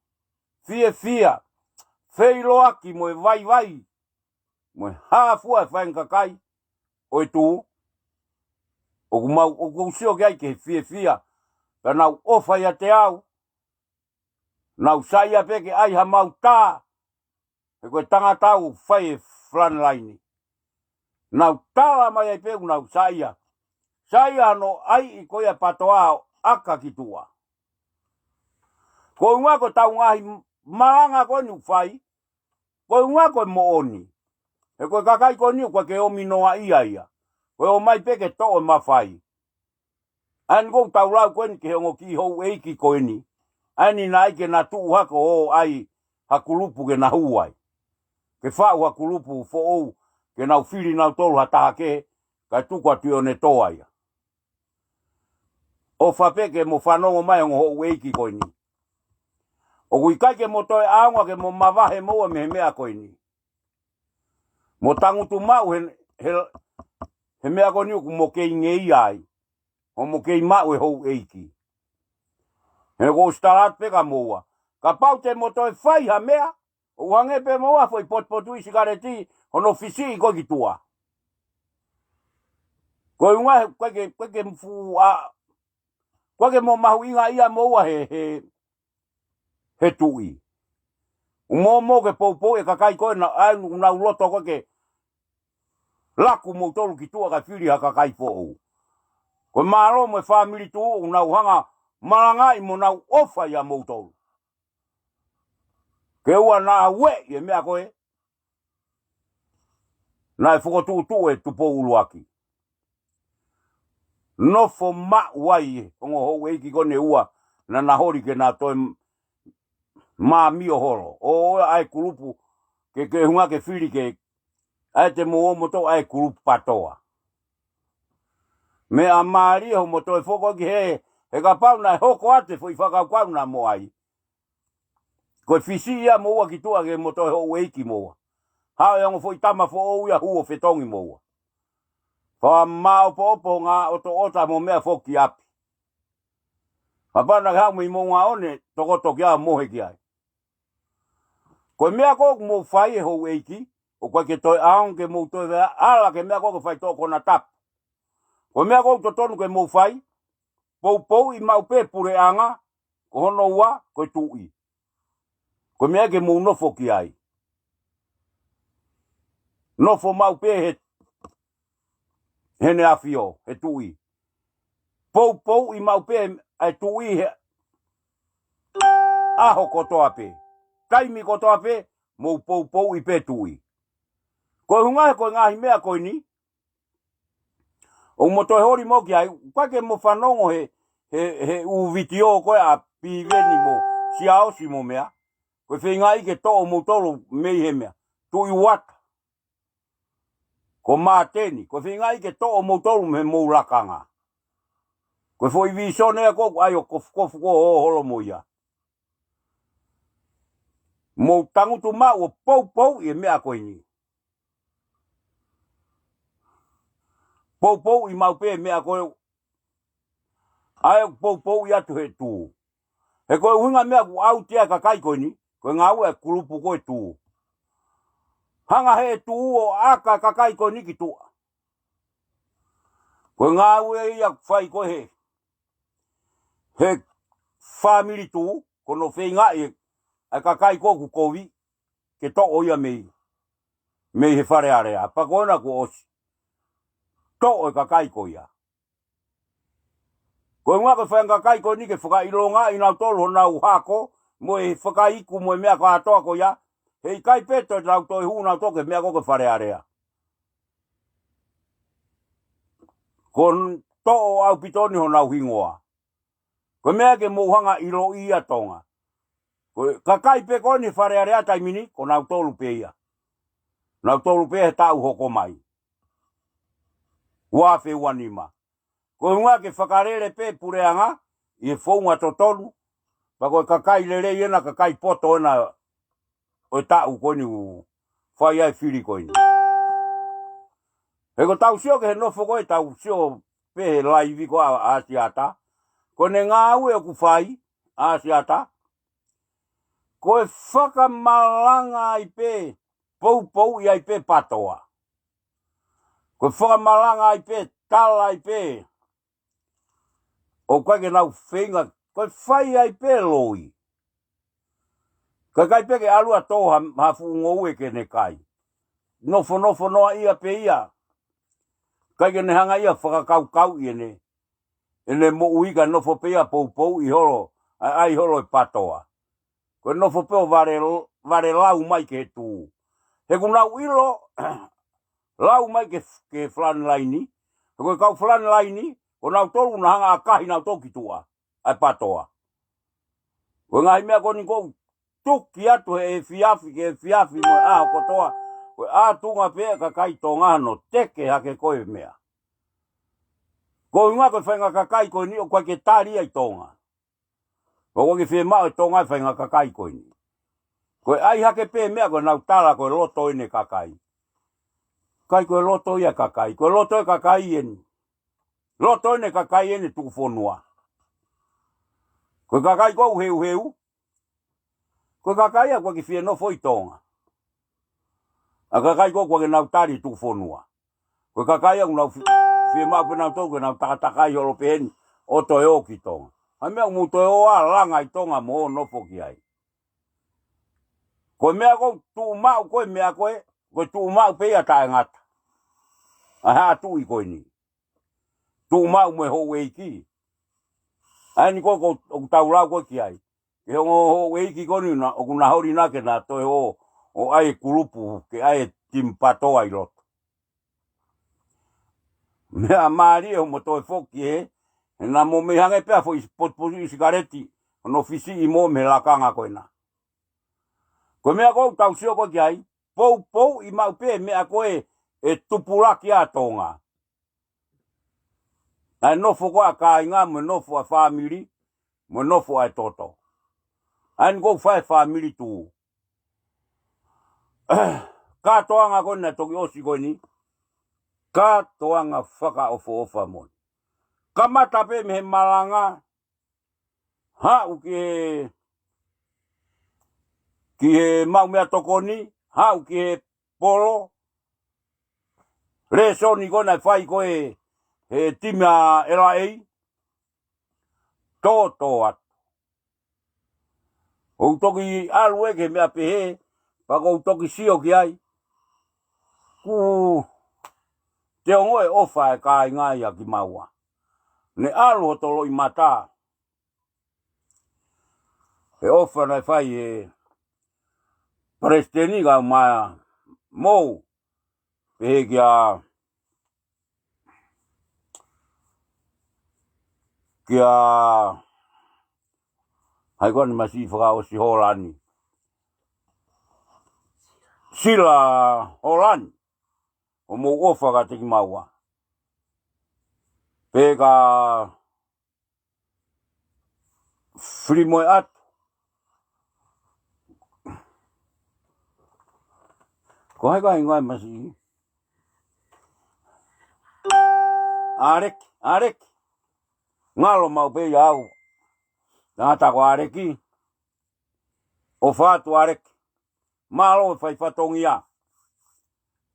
Fiefia, feʻiloaki mo e vaivai, mo e hā fua e faʻahinga kakai ʻo e Tū. ʻOku mau, ʻoku ou sio ki ai ke fiefia, ka nau ʻofa ʻiate au, nau saiʻia pē ke ʻai hamau tā, he ko e tangata ʻoku fai e frontline. Nau tala mai ai pē ʻoku nau saiʻia. Saiʻia hono ʻai ko ia PATOA ʻo ʻaka ki tuʻa. Ko e ʻuhinga ko e tau ngaahi malanga ko eni ʻoku fai, ko e ʻuhinga ko e moʻoni. He ko e kakai ko eni ʻoku ʻikai ke ʻomi noa ia ia. Ko e ō mai pē ke toʻo e mafai. ʻA eni ʻoku tau lau ko eni ki he ongo kiʻi houʻeiki ko eni. ʻA eni naʻe ʻai ke na tuʻu hake ʻo ʻai ha kulupu ke na hū ai. Ke faʻu ha kulupu foʻou ke nau fili nautolu ha taha kehe, kae tuku atu ʻi ʻene toa ia. ʻOfa pē ke mo fanongo mai ongo houʻeiki ko eni. ʻOku ʻikai ke mo toe ʻaonga ke mo mavahe moua mei he meʻa ko eni. Mo tangutu maʻu he, he, he meʻa ko eni ʻoku mo kei ngeia ai. ʻO mo kei maʻu e houʻeiki. He ʻoku ou stalati pē kia moua. Kapau te mo toe fai ha meʻa, ʻoku hangē pē moua foʻi potupotuʻi sikaleti, hono fisiʻi ko ē ki tuʻa. Ko e ʻuhinga he, ko e ke, ko e ke fuʻu a, ko e ke mo mahuʻingaʻia moua he, he, he tuʻi. ʻOku mo, mo ke poupou e kakai ko ē na, ʻa ē ʻoku nau loto ko ē ke laku moutolu ki tuʻa kae fili ha kakai foʻou. Ko e mālō mo e fāmili Tū ʻoku nau hanga malangaʻi mo nau ʻofa ʻia moutolu. Ke ʻoua naʻa ueʻi e meʻa ko ē naʻe fokotuʻutuʻu ʻe Tupou ʻUluaki. Nofo maʻu ai e ongo houʻeiki ko eni ʻe ua naʻa na holi ke na toe m-, māmio holo. ʻO ʻai e kulupu ke, ke ʻuhinga ke fili ke, ʻa ē te mo ō moutolu ʻai e kulupu PATOA. Meʻa mālie hoʻo mo toe foki ki he, he kapau naʻe hoko atu e foʻi fakakaukau naʻa mo ʻai. Ko e fisiʻi ia moua ki tuʻa ke mo toe houʻeiki moua. Haʻu e ongo foʻi tama foʻou ia hū ʻo fetongi moua. Fakamāʻopoʻopo ngaahi ʻotoʻota mo meʻa foki ʻapi. Kapau naʻa ke haʻu mei Moʻungaʻone, tokoto ki ai ʻo mohe ki ai. Ko e meʻa ko ē ʻoku mou fai e houʻeiki, ʻoku ʻikai ke toe ʻaonga ke mou toe ʻalu ki he meʻa ko ē ke fai toʻo konatapu. Ko e meʻa ko ē ʻoku totonu ke mou fai, poupouʻi maʻu pē puleʻanga, ko hono ua, ko e tuʻi. Ko e meʻa ke mou nofo ki ai. Nofo maʻu pē he, heʻene ʻAfio, he tuʻi. poupouʻi maʻu pē ʻa e tuʻi he ʻaho kotoa pē, taimi kotoa pē, mou poupouʻi pē tuʻi. Ko e ʻuhinga he ko e ngaahi meʻa ko eni ʻoku mo toe holi mo ki ai, ʻoku ʻikai ke mo fanongo he, he, he ʻū vitiō ko ē ʻa Piveni mo Siaosi mo meʻa. Ko e feingaʻi ke toʻo moutolu mei he meʻa, Tuʻi Uata, ko Māteni, ko e feingaʻi ke toʻo moutolu mei he mou lakanga. Ko e foʻi vīsone ʻoku ʻai ʻo kofukofu ko ē ʻo holo mo ia. Mou tangutu maʻu ʻo poupouʻi e meʻa ko eni. Poupouʻi maʻu pē meʻa ko ē, ʻa e poupouʻi atu he tuʻu. He ko e ʻuhinga meʻa ʻoku ʻauti ʻa e kakai ko eni, ko e ngāue ʻa e kulupu ko ē tuʻu. Hanga he tuʻu ʻo ʻaka e kakai ko eni ki tuʻa. Ko e ngāue ia ʻoku fai ko ē he, he fāmili tuʻu, ko hono feingaʻi ʻa e kakai ko ē ʻoku kovi ke toʻo ia mei, mei he Fale Alea. Pea ko ena kuo ʻosi toʻo e kakai ko ia. Ko e ʻuhinga ko e fai ʻa e kakai ko eni ke fakaʻilongaʻi nautolu honau hako mo e fakaiku mo e meʻa kātoa ko ia. He ʻikai pē toe nau toe hū nautolu ki he meʻa ko ē ko e Fale Alea. Ko e toʻo ʻaupito eni honau hingoa. Ko e meʻa ke mou hanga ʻiloʻi ʻa Tonga. Ko e kakai pē ko eni Fale Alea taimi ni, ko nautolu pē ia. Nautolu pē he taʻu hoko mai, ua afe ua nima. Ko e ʻuhinga ke fakalele pē puleʻanga ʻi he founga totonu. Pea ko e kakai lelei ena, kakai poto ena ʻo e taʻu ko eni ʻoku fai ai e fili ko eni. He ko ʻetau sio ki he nofo ko ē, tau sio pē he laivi ko ē ʻa ʻAsiata. Ko ʻene ngāue ʻoku fai ʻa ʻAsiata, ko e fakamalanga ai pē, poupouʻi ai pē PATOA. Ko e fakamalanga ai pē, tala ai pē. ʻOku ʻikai ke nau feinga, ko e fai ai pē loi. Kae ʻikai pē ke ʻalu ʻo tō ha, ha fuʻu ngoue ke ne kai. Nofonofo noa ia pē ia. ʻIkai ke ne hanga ia fakakaukauʻi ʻene, ʻene moʻui, kae nofo pē ia poupouʻi holo, ʻai, ʻai holo e PATOA. Ko e nofo pē ʻo vale, vale lau mai ki he tuʻu. He ʻoku nau ʻilo, lau mai ki he, ki he frontline. He ko e kau frontline, ko nautolu naʻa hanga ʻo ʻakahi nautolu ki tuʻa ʻa e PATOA. Ko e ngaahi meʻa ko eni ʻoku tuki atu he efiafi ki he efiafi mo e ʻaho kotoa. Ko e ʻatunga pē ʻa e kakai Tonga hono teke hake ko ē meʻa. Ko e ʻuhinga ko e faʻahinga kakai ko eni ʻoku ʻikai ke tali ia ʻi Tonga. ʻOku ʻikai ke fiemaʻu ʻe Tonga e faʻahinga kakai ko eni. Ko e ʻai hake pē meʻa ko ʻenau tala ko e loto ʻene kakai. ʻIkai ko e loto ia e kakai, ko e loto e kakai eni. Loto ʻene kakai ʻene tuʻufonua. Ko e kakai ʻoku ou heuheu, ko e kakai ia ʻoku ʻikai ke fie nofo ʻi Tonga. ʻA e kakai ko ē ʻoku ʻikai ke nau tali e tuʻufonua. Ko e kakai ia ʻoku nau fi-, fiemaʻu pē nautolu ke nau takatakai holo pehē ni ʻo toe ō ki Tonga. ʻA e meʻa ʻoku mou toe ō ʻo langa ʻi Tonga mo nofo ki ai. Ko e meʻa ʻoku tuʻumaʻu, ko e meʻa ko ē, ko e tuʻumaʻu pē ia taʻengata. ʻA e haʻa tuʻi ko eni. Tuʻumaʻu mo e houʻeiki. ʻA eni ko ē ʻoku, ʻoku tau lau ko ē ki ai. Ke ongo houʻeiki ko eni na, ʻoku na holi na ke na toe ō, ʻo ʻai e kulupu, ke ʻai e timi PATOA ʻi loto. Meʻa mālie hoʻomo toe foki ē, he naʻa mo mei hangē pē ha foʻi potupotuʻi sikaleti, hono fisiʻi mo mei he lakanga ko ena. Ko e meʻa ʻoku tau sio ko ē ki ai, poupouʻi maʻu pē meʻa ko ē ʻe tupulaki ʻa Tonga. ʻA e nofo ko ē ʻa e kāinga, mo e nofo ʻa e fāmili, mo e nofo ʻa e toto. ʻA eni ʻoku fai e fāmili tuʻu. Kātoanga ko eni naʻe toki ʻosi ko eni. Kātoanga fakaʻofoʻofa moʻoni. Kamata pē mei he malanga, haʻu ki he, ki he maʻu meʻatokoni, haʻu ki he polo, lēsoni ko ē naʻe fai ko ē he timi ʻa L A, tōtō atu. ʻOku ou toki ʻalu ē ki he meʻa pehē, pea ʻoku ou toki sio ki ai. ʻOku te ongoʻi e ʻofa e kāinga ia kimaua. Ne ʻalu hoto loʻimata he ʻofa naʻe fai ʻe Palesiteni ka ma mou pehē kia kia hai ko ʻene masiʻi fakaʻosi Hōlani. Sila Hōlani, ʻo mou ʻofa kiate kimaua. Pea ka filimoe atu. Ko hai ko hai ngāue masiʻi? ʻAleki, ʻAleki. Ngalo maʻu pē ia au. Tangata ko ʻAleki. ʻOfa atu ʻAleki. Mālō e fai fatongia.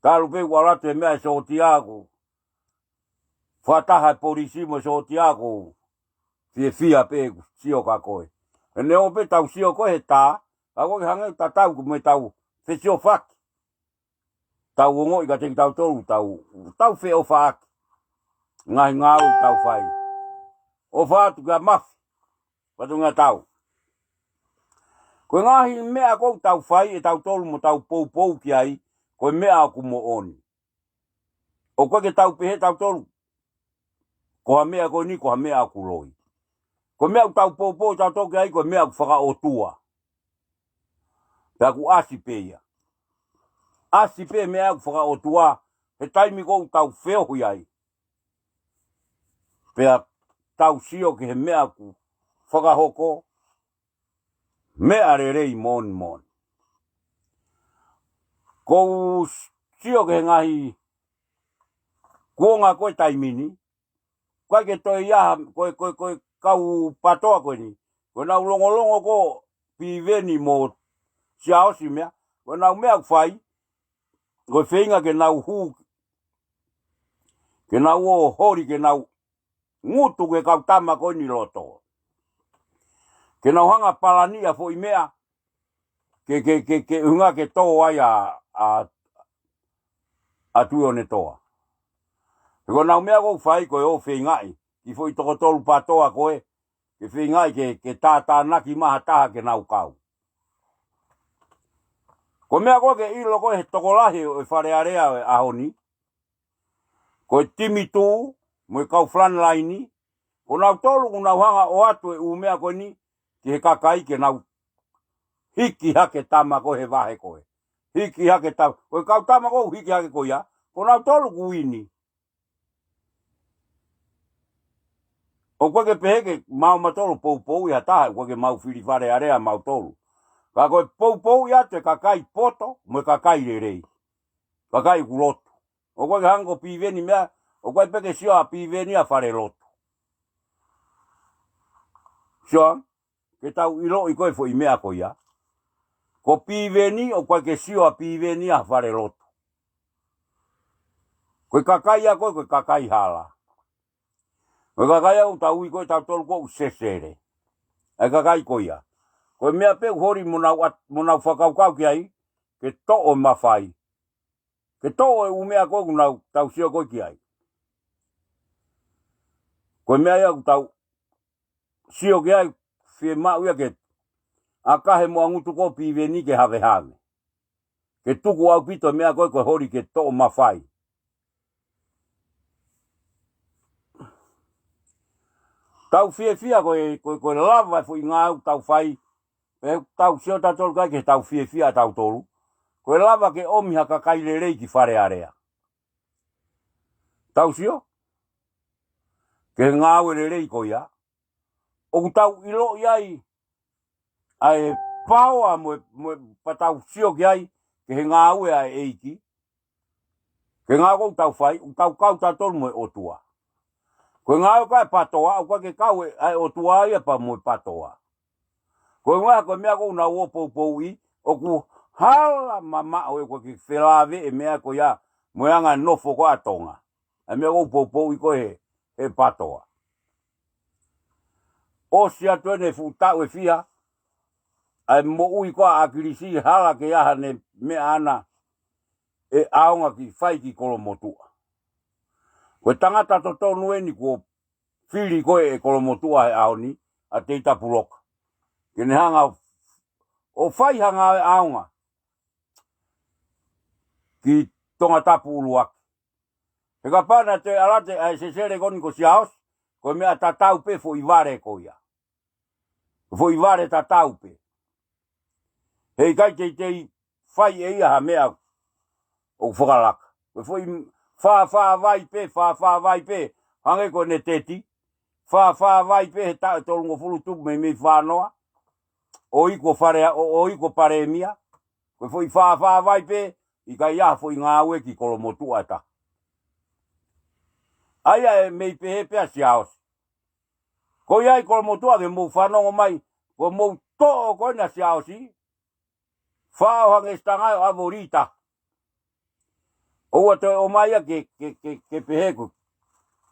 Talu pē ʻoku ʻalu atu e meʻa e sōtia ko fakataha e polisi mo e sōtia ko fiefia pē ʻeku sio kia koe. He neongo pē ʻetau sio ko ē he tā, ka ʻoku ʻikai hangē tatau ko e meʻa ʻetau fesiofaki. Tau ongoʻi kiate kitautolu, tau, tau feʻofaʻaki. Ngaahi ngāue ʻoku tau fai. ʻOfa atu kia Mafi, fatongia tau. Ko e ngaahi meʻa ʻoku tau fai ʻe tautolu mo tau poupou ki ai, ko e meʻa ʻoku moʻoni. ʻOku ʻikai ke tau pehē tautolu, ko ha meʻa ko eni, ko ha meʻa ʻoku loi. Ko e meʻa ʻoku tau poupou tautolu ki ai, ko e meʻa ʻoku fakaʻotua. Pea ʻoku ʻasi pē ia. ʻAsi pē meʻa ʻoku fakaʻotua, he taimi ʻoku tau feohi ai. Pea tau sio ki he meʻa ʻoku fakahoko, meʻa lelei moʻoni moʻoni. ʻOku ou sio ki he ngaahi kuonga ko e taimi ni, ʻoku ʻikai ke toe ʻi ai ha, ko e, ko e, ko e kau PATOA ko eni. Ko ʻenau longolongo ko Piveni mo Siaosi meʻa. Ko ʻenau meʻa ʻoku fai, ko e feinga ke nau hū, ke nau ō holi, ke nau ngutu ki he kau tama ko eni loto. Ke nau hanga palani ʻa e foʻi meʻa, ke, ke, ke, ke ʻuhinga ke tō ai ʻa, ʻa, ʻa Tuʻiʻonetoa. He ko ʻenau meʻa ʻoku fai ko e ō feingaʻi ki he foʻi toko tolu PATOA ko ē, ke feingaʻi ke, ke tātānaki mai ha taha ke nau kau. Ko e meʻa ko ē ke ʻilo ko ē he tokolahi ʻo e Fale Alea ʻo e ʻaho ni, ko e timi tuʻu mo e kau frontline, ko nautolu ʻoku nau hanga ʻo ʻoatu e ʻū meʻa ko eni ki he kakai ke nau hiki hake tama ko ē he vahe ko ē. Hiki hake tama, ko e kau tama ʻoku hiki hake ko ia, ko nautolu ʻoku ʻi ai. ʻOku ʻikai ke pehē ke mau mautolu poupouʻi ha taha, ʻoku ʻikai ke mau fili Fale Alea mautolu. Ka ko e poupouʻi atu e kakai poto mo e kakai lelei. Kakai ʻoku lotu. ʻOku ʻikai ke hanga ko Piveni meʻa, ʻoku ʻikai pē ke sio ʻa Piveni ʻa fale lotu. Sio, ke tau ʻiloʻi ko e foʻi meʻa ko ia. Ko Piveni, ʻoku ʻikai ke sio ʻa Piveni ʻa fale lotu. Ko e kakai ia ko ē, ko e kakai hala. Ko e kakai ia ʻoku tau ui ko ē tautolu ko ē ʻoku sesele. ʻA e kakai ko ia. Ko e meʻa pē ʻoku holi mo nau ʻat-, mo nau fakakaukau ki ai, ke toʻo mafai. Ke toʻo e ʻū meʻa ko ē ʻoku nau tau sio ko ē ki ai. Ko e meʻa ia ʻoku tau sio ki ai, fiemaʻu ia ke ʻakahe mo ʻangutu ko Piveni ke havehave. Ke tuku ʻaupito e meʻa ko ē ko e holi ke toʻo mafai. Tau fiefia ko e, ko e, ko e lava e foʻi ngāue ʻoku tau fai, ʻe tau sio tautolu ki ai ke tau fiefia tautolu. Ko e lava ke ʻomi ha kakai lelei ki Fale Alea. Tau sio? Ki he ngāue lelei ko ia. ʻOku tau ʻiloʻi ai ʻa e paoa mo e, mo e pea tau sio ki ai, ki he ngāue ʻa e ʻEiki. Ki he ngāue ʻoku tau fai, ʻoku tau kau tautolu mo e ʻOtua. Ko e ngāue ko ē ʻa e PATOA, ʻoku ʻikai ke kau e, ʻa e ʻOtua ia pea mo e PATOA. Ko e ʻuhinga ko e meʻa ʻoku nau ō poupouʻi, ʻoku hala mamaʻo ē ʻoku ʻikai ke felāveʻi e meʻa ko ia, mo e anga e nofo ko ē ʻa Tonga. ʻA e meʻa ʻoku poupouʻi ko ē he, he PATOA. ʻOsi atu eni e fuʻu taʻu ʻe fiha, ʻa e moʻui ko ē ʻa ʻAkilisi hala ke ʻi ai haʻane meʻa ʻaʻana ʻe ʻaonga ke fai ki Kolomotuʻa. Ko e tangata totonu eni kuo fili ko ē ʻe Kolomotuʻa he ʻaho ni, ʻa Teita Puloka. Ke ne hanga ʻo fai ha ngāue ʻaonga ki Tongatapu ʻuluaki. He kapau naʻe toe ʻalu atu ʻa e sesele ko eni ko Siaosi, ko e meʻa tatau pē foʻi vale ko ia. Foʻi vale tatau pē. He ʻikai teitei fai ʻe ia ha meʻa ʻoku fakalaka. Ko e foʻi fāfā vai pē, fāfā vai pē, hangē ko ʻene teti. Fāfā vai pē he taʻu ʻe tolungofulu tupu meimei fānoa. ʻO iku ʻo fale, ʻo, ʻo iku ʻo palēmia. Ko e foʻi fāfā vai pē, ʻikai ha foʻi ngāue ki Kolomotuʻa ʻe taha. ʻA ia ʻe mei pehē pē ʻa Siaosi. Ko ia ʻi Kolomotuʻa ke mou fanongo mai, ko e mou toʻo ko ena ʻa Siaosi, fao hangē siʻi tangata ʻo ʻavolita. ʻOua toe ʻomai ia ke, ke, ke, ke pehē ko,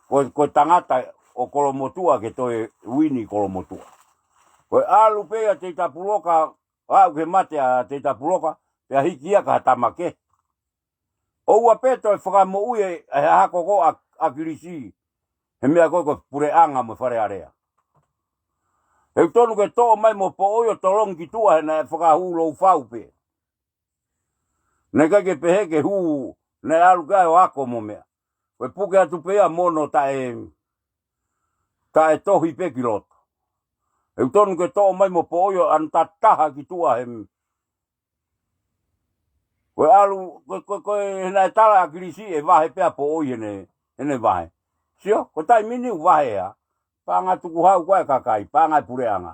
ko, ko e tangata ʻo Kolomotuʻa ke toe uini Kolomotuʻa. Ko e ʻalu pē ʻa Teita Puloka, aʻu ke mate ʻa Teita Puloka, pea hiki ia ki ha tama kehe. ʻOua pē toe fakamoʻui ʻe, ʻe he hako ko ʻa, ʻa ʻAkilisi, he meʻa ko ē ko e puleʻanga mo e Fale Alea. He ʻoku tonu ke toʻo mai mo poʻoi ʻo tolongi ki tuʻa he naʻe fakahū lou fau pē. Naʻe ʻikai ke pehē ke hū, naʻe ʻalu ki ai ʻo ako mo meʻa. Ko e puke atu pē ia mono taʻe, taʻe tohi pē ki loto. He ʻoku tonu ke toʻo mai mo poʻoi ʻo ʻanotataha ki tuʻa he, ko e ʻalu, ko, ko, ko e naʻe tala ʻa ʻAkilisi ʻe vahe pē ʻa poʻoi heʻene, heʻene vahe. Sio, ko e taimi ni ʻoku vahe ʻa, paʻanga tukuhau ko ē ʻa e kakai, paʻanga ʻa e puleʻanga.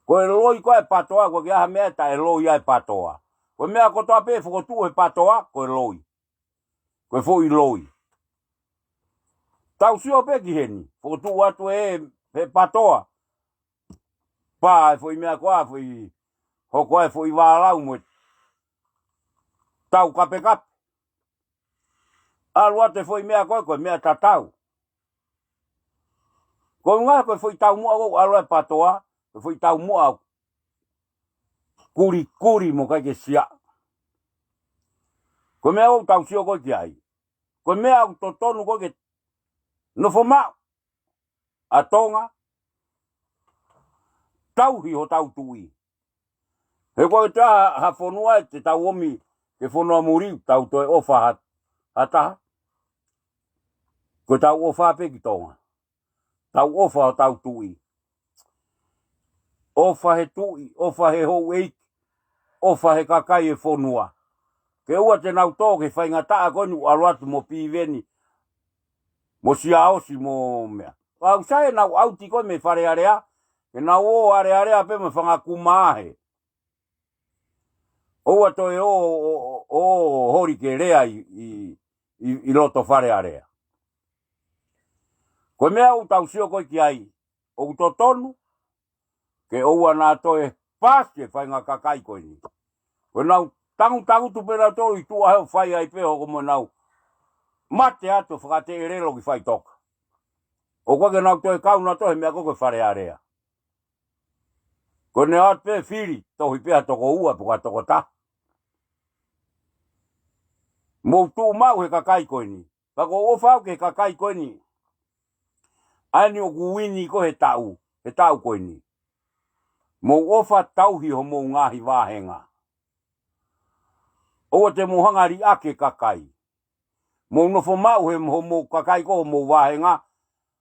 Ko e loi ko ē ʻa e PATOA, ʻoku ʻikai ha meʻa taʻe loi ai ʻa e PATOA. Ko e meʻa kotoa pē ʻe fokotuʻu he PATOA, ko e loi. Ko e foʻi loi. Tau sio pē ki heni, fokotuʻu atu ʻe he PATOA. Pā e foʻi meʻa ko ē, foʻi hoko ʻa e foʻi vālau mo e tau kapekape. ʻAlu atu e foʻi meʻa ko ē, ko e meʻa tatau. Ko e ʻuhinga ko e foʻi taumuʻa ko ē ʻoku ʻalu ai e PATOA, ko e foʻi taumuʻa kulikuli mo ʻikai ke siaʻa. Ko e meʻa ʻoku tau sio ko ē ki ai. Ko e meʻa ʻoku totonu ko ē ke nofo maʻu ʻa Tonga, tauhi hotau tuʻi. He ko e taha ha fonua ʻe te tau ʻomi ki he fonua muli, tau toe ʻofa ha, ha taha. Ko ʻetau ʻofa pē ki Tonga. Tau ʻofa hotau tuʻi. ʻOfa he tuʻi, ʻofa he houʻeiki, ʻofa he kakai e fonua. Ke ʻoua te nau tō ki he faingataʻa ko eni ʻoku ʻalu atu mo Piveni, mo Siaosi mo meʻa. Ka ʻoku sai ʻenau ʻauti ko ē mei Fale Alea, ke nau ō alealea pē mo e fanga kuma he. ʻOua toe ō, ō, ō, ō holi ke lea ʻi, ʻi, ʻi, ʻi loto Fale Alea. Ko e meʻa ʻoku tau sio ko ē ki ai, ʻoku totonu, ke ʻoua naʻa toe pasi e faʻahinga kakai ko eni. Ko ʻenau tangutangutu pē nautolu ʻi tuʻa he ʻoku fai ai pē hoko mo ʻenau mate atu fakateʻelelo ki faʻitoka. ʻOku ʻikai ke nau toe kau nautolu he meʻa ko ē ko e Fale Alea. Ko ʻene ʻoatu pē fili, tohi pē ha toko ua pe ko ha toko taha. Mou tuʻu maʻu he kakai ko eni. Pea ʻoku ou ʻofa au ki he kakai ko eni. ʻA eni ʻoku uini ko ē he taʻu, he taʻu ko eni. Mou ʻofa tauhi homou ngaahi vāhenga. ʻOua te mou hanga liʻaki e kakai. Mou nofo maʻu he homou kakai ko homou vāhenga.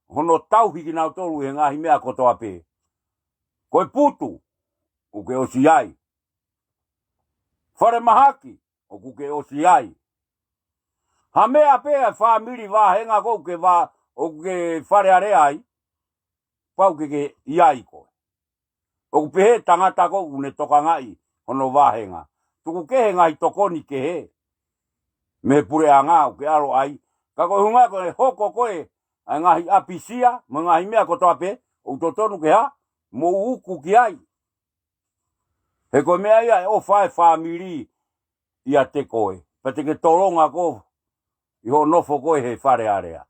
Hono tauhi kinautolu he ngaahi meʻa kotoa pē. Ko e putu, ʻoku ke ʻosi ai. Falemahaki, ʻoku ke ʻosi ai. Ha meʻa pē ʻa e fāmili vāhenga ko ē ʻoku ke vā, ʻoku ke Fale Alea ai, pau ke ke ʻi ai koe. ʻOku pehē tangata ko ē ʻoku ne tokangaʻi hono vāhenga. Tuku kehe ngaahi tokoni kehe mei he puleʻanga ʻoku ke ʻalu ai. Ka ko e ʻuhinga ko e hoko ko ē ʻa e ngaahi ʻapisia, mo e ngaahi meʻa kotoa pē, ʻoku totonu ke hā, mou uku ki ai. He ko e meʻa ia ʻe ʻofa ai e fāmili ʻiate koe. Pea te ke tolonga koe ʻi hoʻo nofo ko ē he Fale Alea.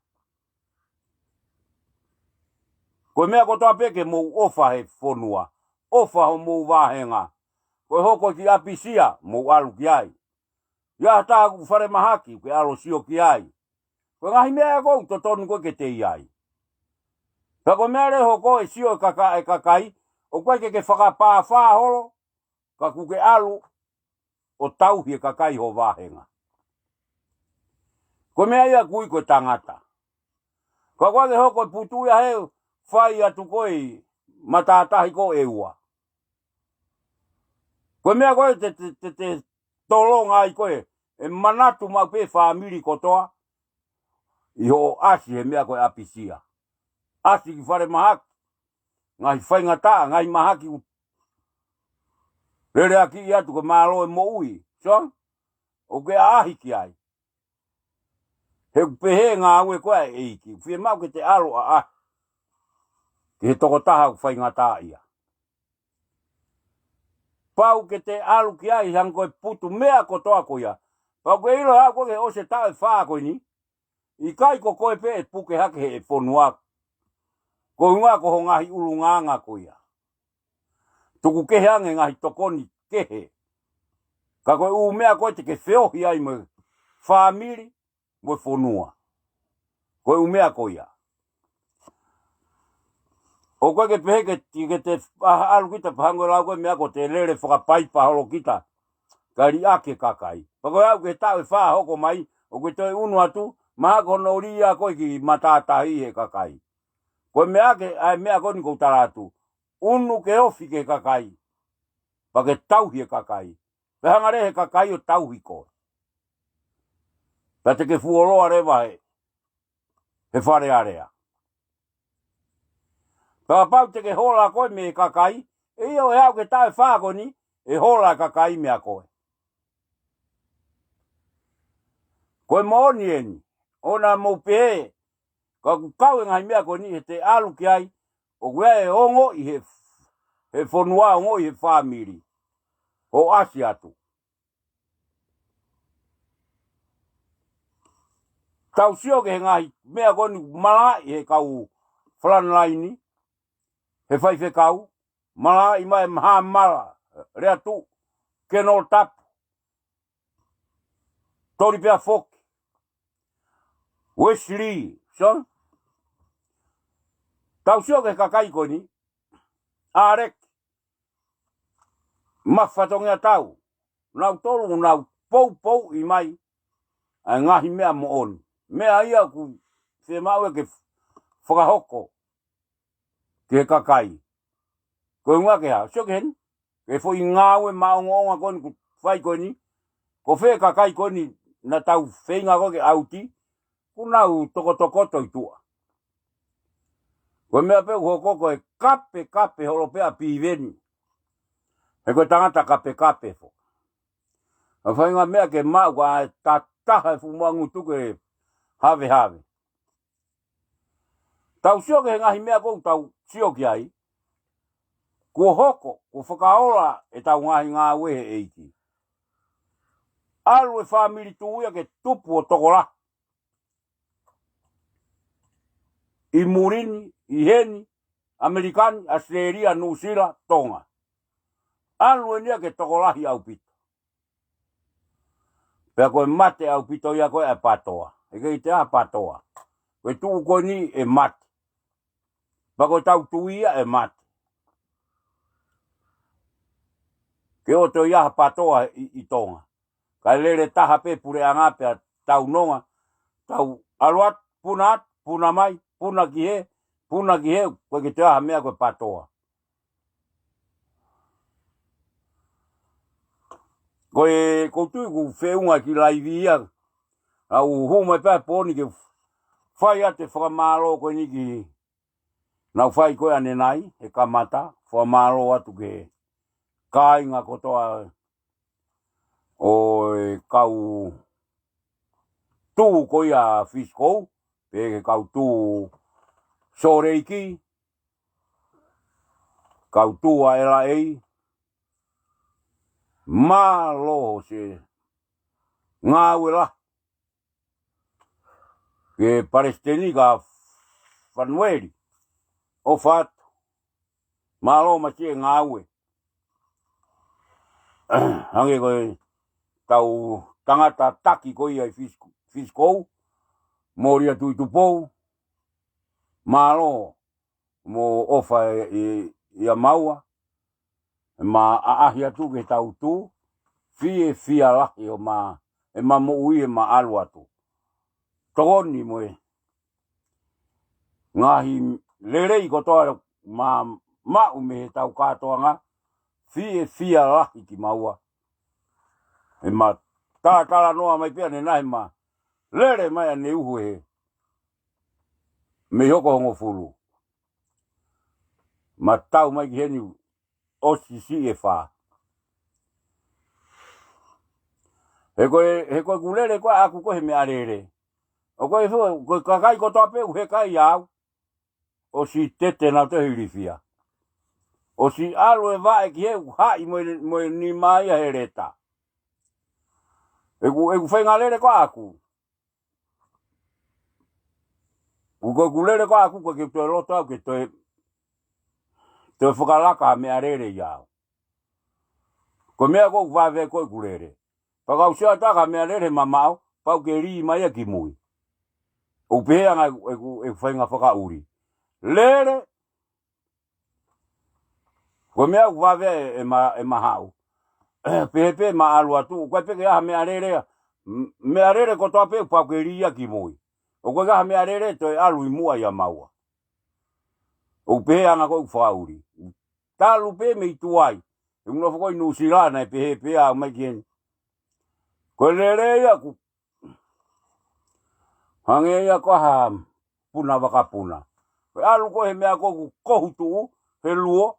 Ko e meʻa kotoa pē ke mou ʻofa he fonua. ʻOfa homou vāhenga. Ko e hoko e kiʻi ʻapisia, mou ʻalu ki ai. ʻI ai ha taha ʻoku falemahaki, ʻoku ke ʻalu ʻo sio ki ai. Ko e ngaahi meʻa ʻoku totonu ko ē ke te ʻi ai. Pea ko e meʻa leva ʻoku hoko ʻe sio e kaka-, e kakai, ʻoku ʻikai ke ke fakapāfā holo, ka ʻoku ke ʻalu ʻo tauhi e kakai ho vāhenga. Ko e meʻa ia ʻoku ui ko e tangata. Ka ʻoku ʻikai ke hoko e putu ia he fai atu ko ē matātahi ko ē ʻe ua. Ko e meʻa ko ē te, te, te, te tolonga ai ko ē, ʻe manatu maʻu pē fāmili kotoa, ʻi hoʻo ʻasi he meʻa ko e ʻapisia. ʻAsi ki falemahaki, ngaahi faingataʻa, ngaahi mahaki ʻoku leleakiʻi atu ko e mālō e moʻui. So, ʻoku ke ʻaʻahi ki ai. He ʻoku pehē ngāue ko ē ʻa e ʻEiki. Fiemaʻu ke te ʻalu ʻaʻahi ki he tokotaha ʻoku faingataʻaʻia. Pau ke te ʻalu ki ai hangē ko e putu meʻa kotoa ko ia. Pau ke ʻilo ʻa ko ē ke ʻosi e taʻu ʻe fā ko eni. ʻIkai ko koe pē ʻe puke hake he fonua. Ko e ʻuhinga ko ho ngaahi ʻulungaanga ko ia. Tuku kehe ange ngaahi tokoni kehe. Ka ko e ʻū meʻa ko ē te ke feohi ai mo e fāmili, mo e fonua. Ko e ʻū meʻa ko ia. ʻOku ʻikai ke pehē ke, ke te ʻalu kita pea hangē ko e lau ko e meʻa ko e te lele fakapaipa holo kita. Ka liʻaki e kakai. Pea ko e aʻu ki he taʻu ʻe fā hoko mai, ʻoku ke toe ʻunu atu, mahalo ko hono ʻosi ia ko ē ki matātahi he kakai. Ko e meʻa ke, ʻa e meʻa ko eni ʻoku ou tala atu. ʻUnu ke ofi ki he kakai. Pea ke tauhi e kakai. Pea hanga leva he kakai ʻo tauhi koe. Pea te ke fuoloa leva he, he Fale Alea. Pea kapau te ke hola koe mei he kakai, ʻe ʻio ʻe aʻu ki he taʻu ʻe fā ko eni, ʻe hola e kakai meia koe. Ko e moʻoni eni, ʻoua naʻa mou pehē, ka ʻoku kau e ngaahi meʻa ko eni he te ʻalu ki ai, ʻoku ʻi ai e ongoʻi he, he fonua, ongoʻi he fāmili. ʻO ʻasi atu. Tau sio ki he ngaahi meʻa ko eni malaʻi he kau frontline, he faifekau, malaʻi mai e Mahamala, Leatuʻu, Kenolatapu, Tolipea foki, Wesley, so? Tau sio ki he kakai ko eni, ʻAleki, Mafatongia tau, nautolu, nau poupouʻi mai, ʻa e ngaahi meʻa moʻoni. Meʻa ia ʻoku fiemaʻu ke fakahoko ki he kakai. Ko e ʻuhinga ke hā, sio ki heni, ke foʻi ngāue maʻongoʻonga ko eni ʻoku fai ko eni, ko fē kakai ko eni naʻa tau feinga ko ē ke ʻauti, ʻoku nau tokotokoto ʻi tuʻa. Ko e meʻa pē ʻoku hoko ko e kapekape holo pē ʻa Piveni. He ko e tangata kapekape foki. ʻA e faʻahinga meʻa ke maʻu ka ʻe tataha e fuʻu moʻunga tuku e havehave. Tau sio ki he ngaahi meʻa ʻoku tau sio ki ai. Kuo hoko, kuo fakaola ʻetau ngaahi ngāue he ʻEiki. ʻAlu e fāmili Tuʻi ia ke tupu ʻo tokolahi. ʻI muli ni, ʻi heni, ʻAmelika ni, ʻAositelēlia, Nuʻusila, Tonga. ʻAlu eni ia ke tokolahi ʻaupito. Pea ko e mate ʻaupito ia ko ē ʻa e PATOA. ʻE kei te ʻa e PATOA. Ko e tuʻu ko eni ʻe mate. Pea ko e tau tuʻi ia ʻe mate. Ke ʻoto ia ha PATOA ʻi, ʻi Tonga. Kae lele taha pē puleʻanga pea tau nonga. Tau ʻalu atu, puna atu, puna mai, puna ki hē, puna ki hē, ʻoku ʻikai ke te ʻa ha meʻa ko e PATOA. Ko e, ʻoku ou tui ʻoku feʻunga ki laivi ia. ʻA u hū mai pē ʻa e pō ni ke fai atu e fakamālō ko eni ki he nau fai ko ē ʻanenai, he kamata, fakamālō atu ki he kāinga kotoa ʻo e kau tū ko ia Fisikou, pea ki he kau tū Sōleki, kau tū ʻa ʻElaʻei, mālō hoʻo ngāue lahi. Ki he palesiteni ko Fanueli, ʻofa atu. Mālō masiʻi e ngāue. Hangē ko e tau tangata taki ko ia ʻi Fisikou, Fisikou. Molia Tuʻi Tupou, mālō mo ʻofa ʻi, ʻia maua, ʻema ʻaʻahi atu ke tau tuʻu, fiefia lahi ʻo ma, ʻema moʻui ʻema ʻalu atu. Tokoni mo e ngaahi lelei kotoa ma maʻu mei he tau kātoanga, fiefia lahi kimaua. ʻEma talatalanoa mai pea ne nahe ma lele mai ʻa ne uhu he mei hoko hongofulu. Ma tau mai ki heni ʻosi siʻi e fā. He ko e, he ko e kulele ko ʻaku ko he meʻalele. ʻO ko e fo, ko e kakai kotoa pē ʻoku hekai au. ʻOsi tete nau te hilifia. ʻOsi ʻalu e vaʻe ki he ʻoku haʻi mo e, mo e nima ia he leta. ʻEku, ʻeku faingalele ko ʻaku. ʻOku ko e kulele ko ʻaku ko e ke toe loto au ke toe, toe fakalaka ha meʻalele ia au. Ko e meʻa ko ʻoku vave ko e kulele. Pea ka u sio atu ʻa ka meʻalele mamaʻo, pau ke lī mai ia ki mui. ʻOku pehē ʻa e, ʻeku, ʻeku fainga fakaʻuli. Lele, ko e meʻa ʻoku vave ʻe, ʻema, ʻema haʻu. Pehē pē ma ʻalu atu, ʻoku ʻikai pē ke ʻaha meʻalele ia. M-, meʻalele kotoa pē, pau ke lī ia ki mui. ʻOku ʻikai ʻaha meʻalele, toe ʻalu ʻi muʻa ʻia maua. ʻOku pehē ʻa e anga ko ʻeku fakaʻuli. Talu pē mei tuai. ʻE unu fokoi Nuʻusila naʻe pehē pē au mai ki heni. Ko e lele ia ʻoku hangē ia ko ha puna vakapuna. Ko e ʻalu ko he meʻa ko ʻoku kohu tuʻu, he luo.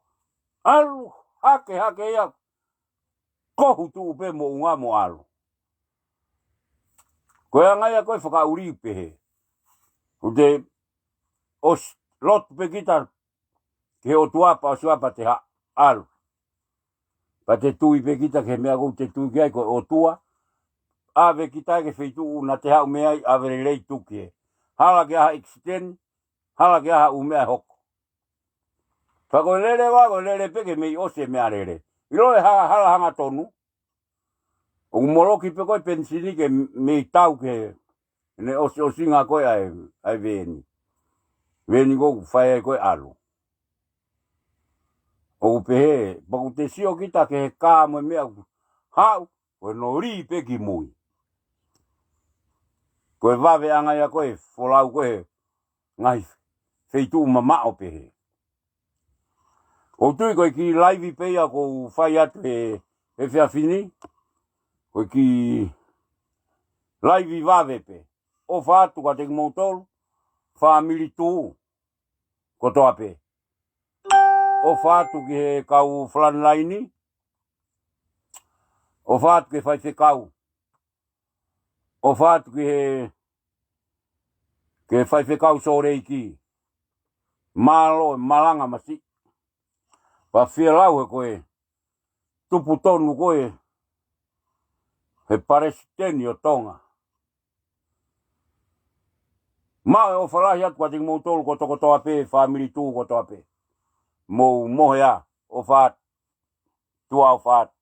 ʻAlu hake hake ia kohu tuʻu pē moʻunga mo ʻalu. Ko e anga ia ko e fakaʻuli pehē. ʻOku te ʻosi lotu pē kita ki he ʻOtua pea ʻosi ua pea te ha-, ʻalu. Pea te tui pē kita ki he meʻa ʻoku te tui ki ai ko e ʻOtua. ʻAve kita ki he feituʻu naʻa te haʻu mei ai, ʻave lelei tuku ki he. Hala ke ʻaha ʻekisiteni, hala ke ʻaha ʻū meʻa ʻe hoko. Pea ko e lele ua, ko e lele pē ke mei ʻosi e meʻalele. ʻIlo e ha-, hala hangatonu. ʻOku moloki pē ko e penisini ke mei tau ke ne ʻosiʻosinga ko e ʻa e, ʻa e veni. Veni ko ʻoku fai ai ko e ʻalu. ʻOku pehē, pea ʻoku te sio kita ki he kā mo e meʻa ʻoku haʻu, ko e noli pē ki mui. Ko e vave ʻanga ia ko e folau ko e ngaahi feituʻu mamaʻo pehē. ʻOku ou tui ko e kiʻi laivi pē ia ʻoku ou fai atu he, he efiafi ni. Ko e kiʻi laivi vave pē. ʻOfa atu kiate kimoutolu, fāmili Tū kotoa pē. ʻOfa atu ki he kau frontline. ʻOfa atu ki he faifekau. ʻOfa atu ki he, ki he faifekau Sōleiki. Mālō e malanga masiʻi. Pea fielau he ko e tupu tonu ko e he palesiteni ʻo Tonga. Maʻu e ʻofa lahi atu kiate kimoutolu kotokotoa pē, fāmili Tū kotoa pē. Mou mohe ā, ʻofa atu. Tuʻa ʻofa atu.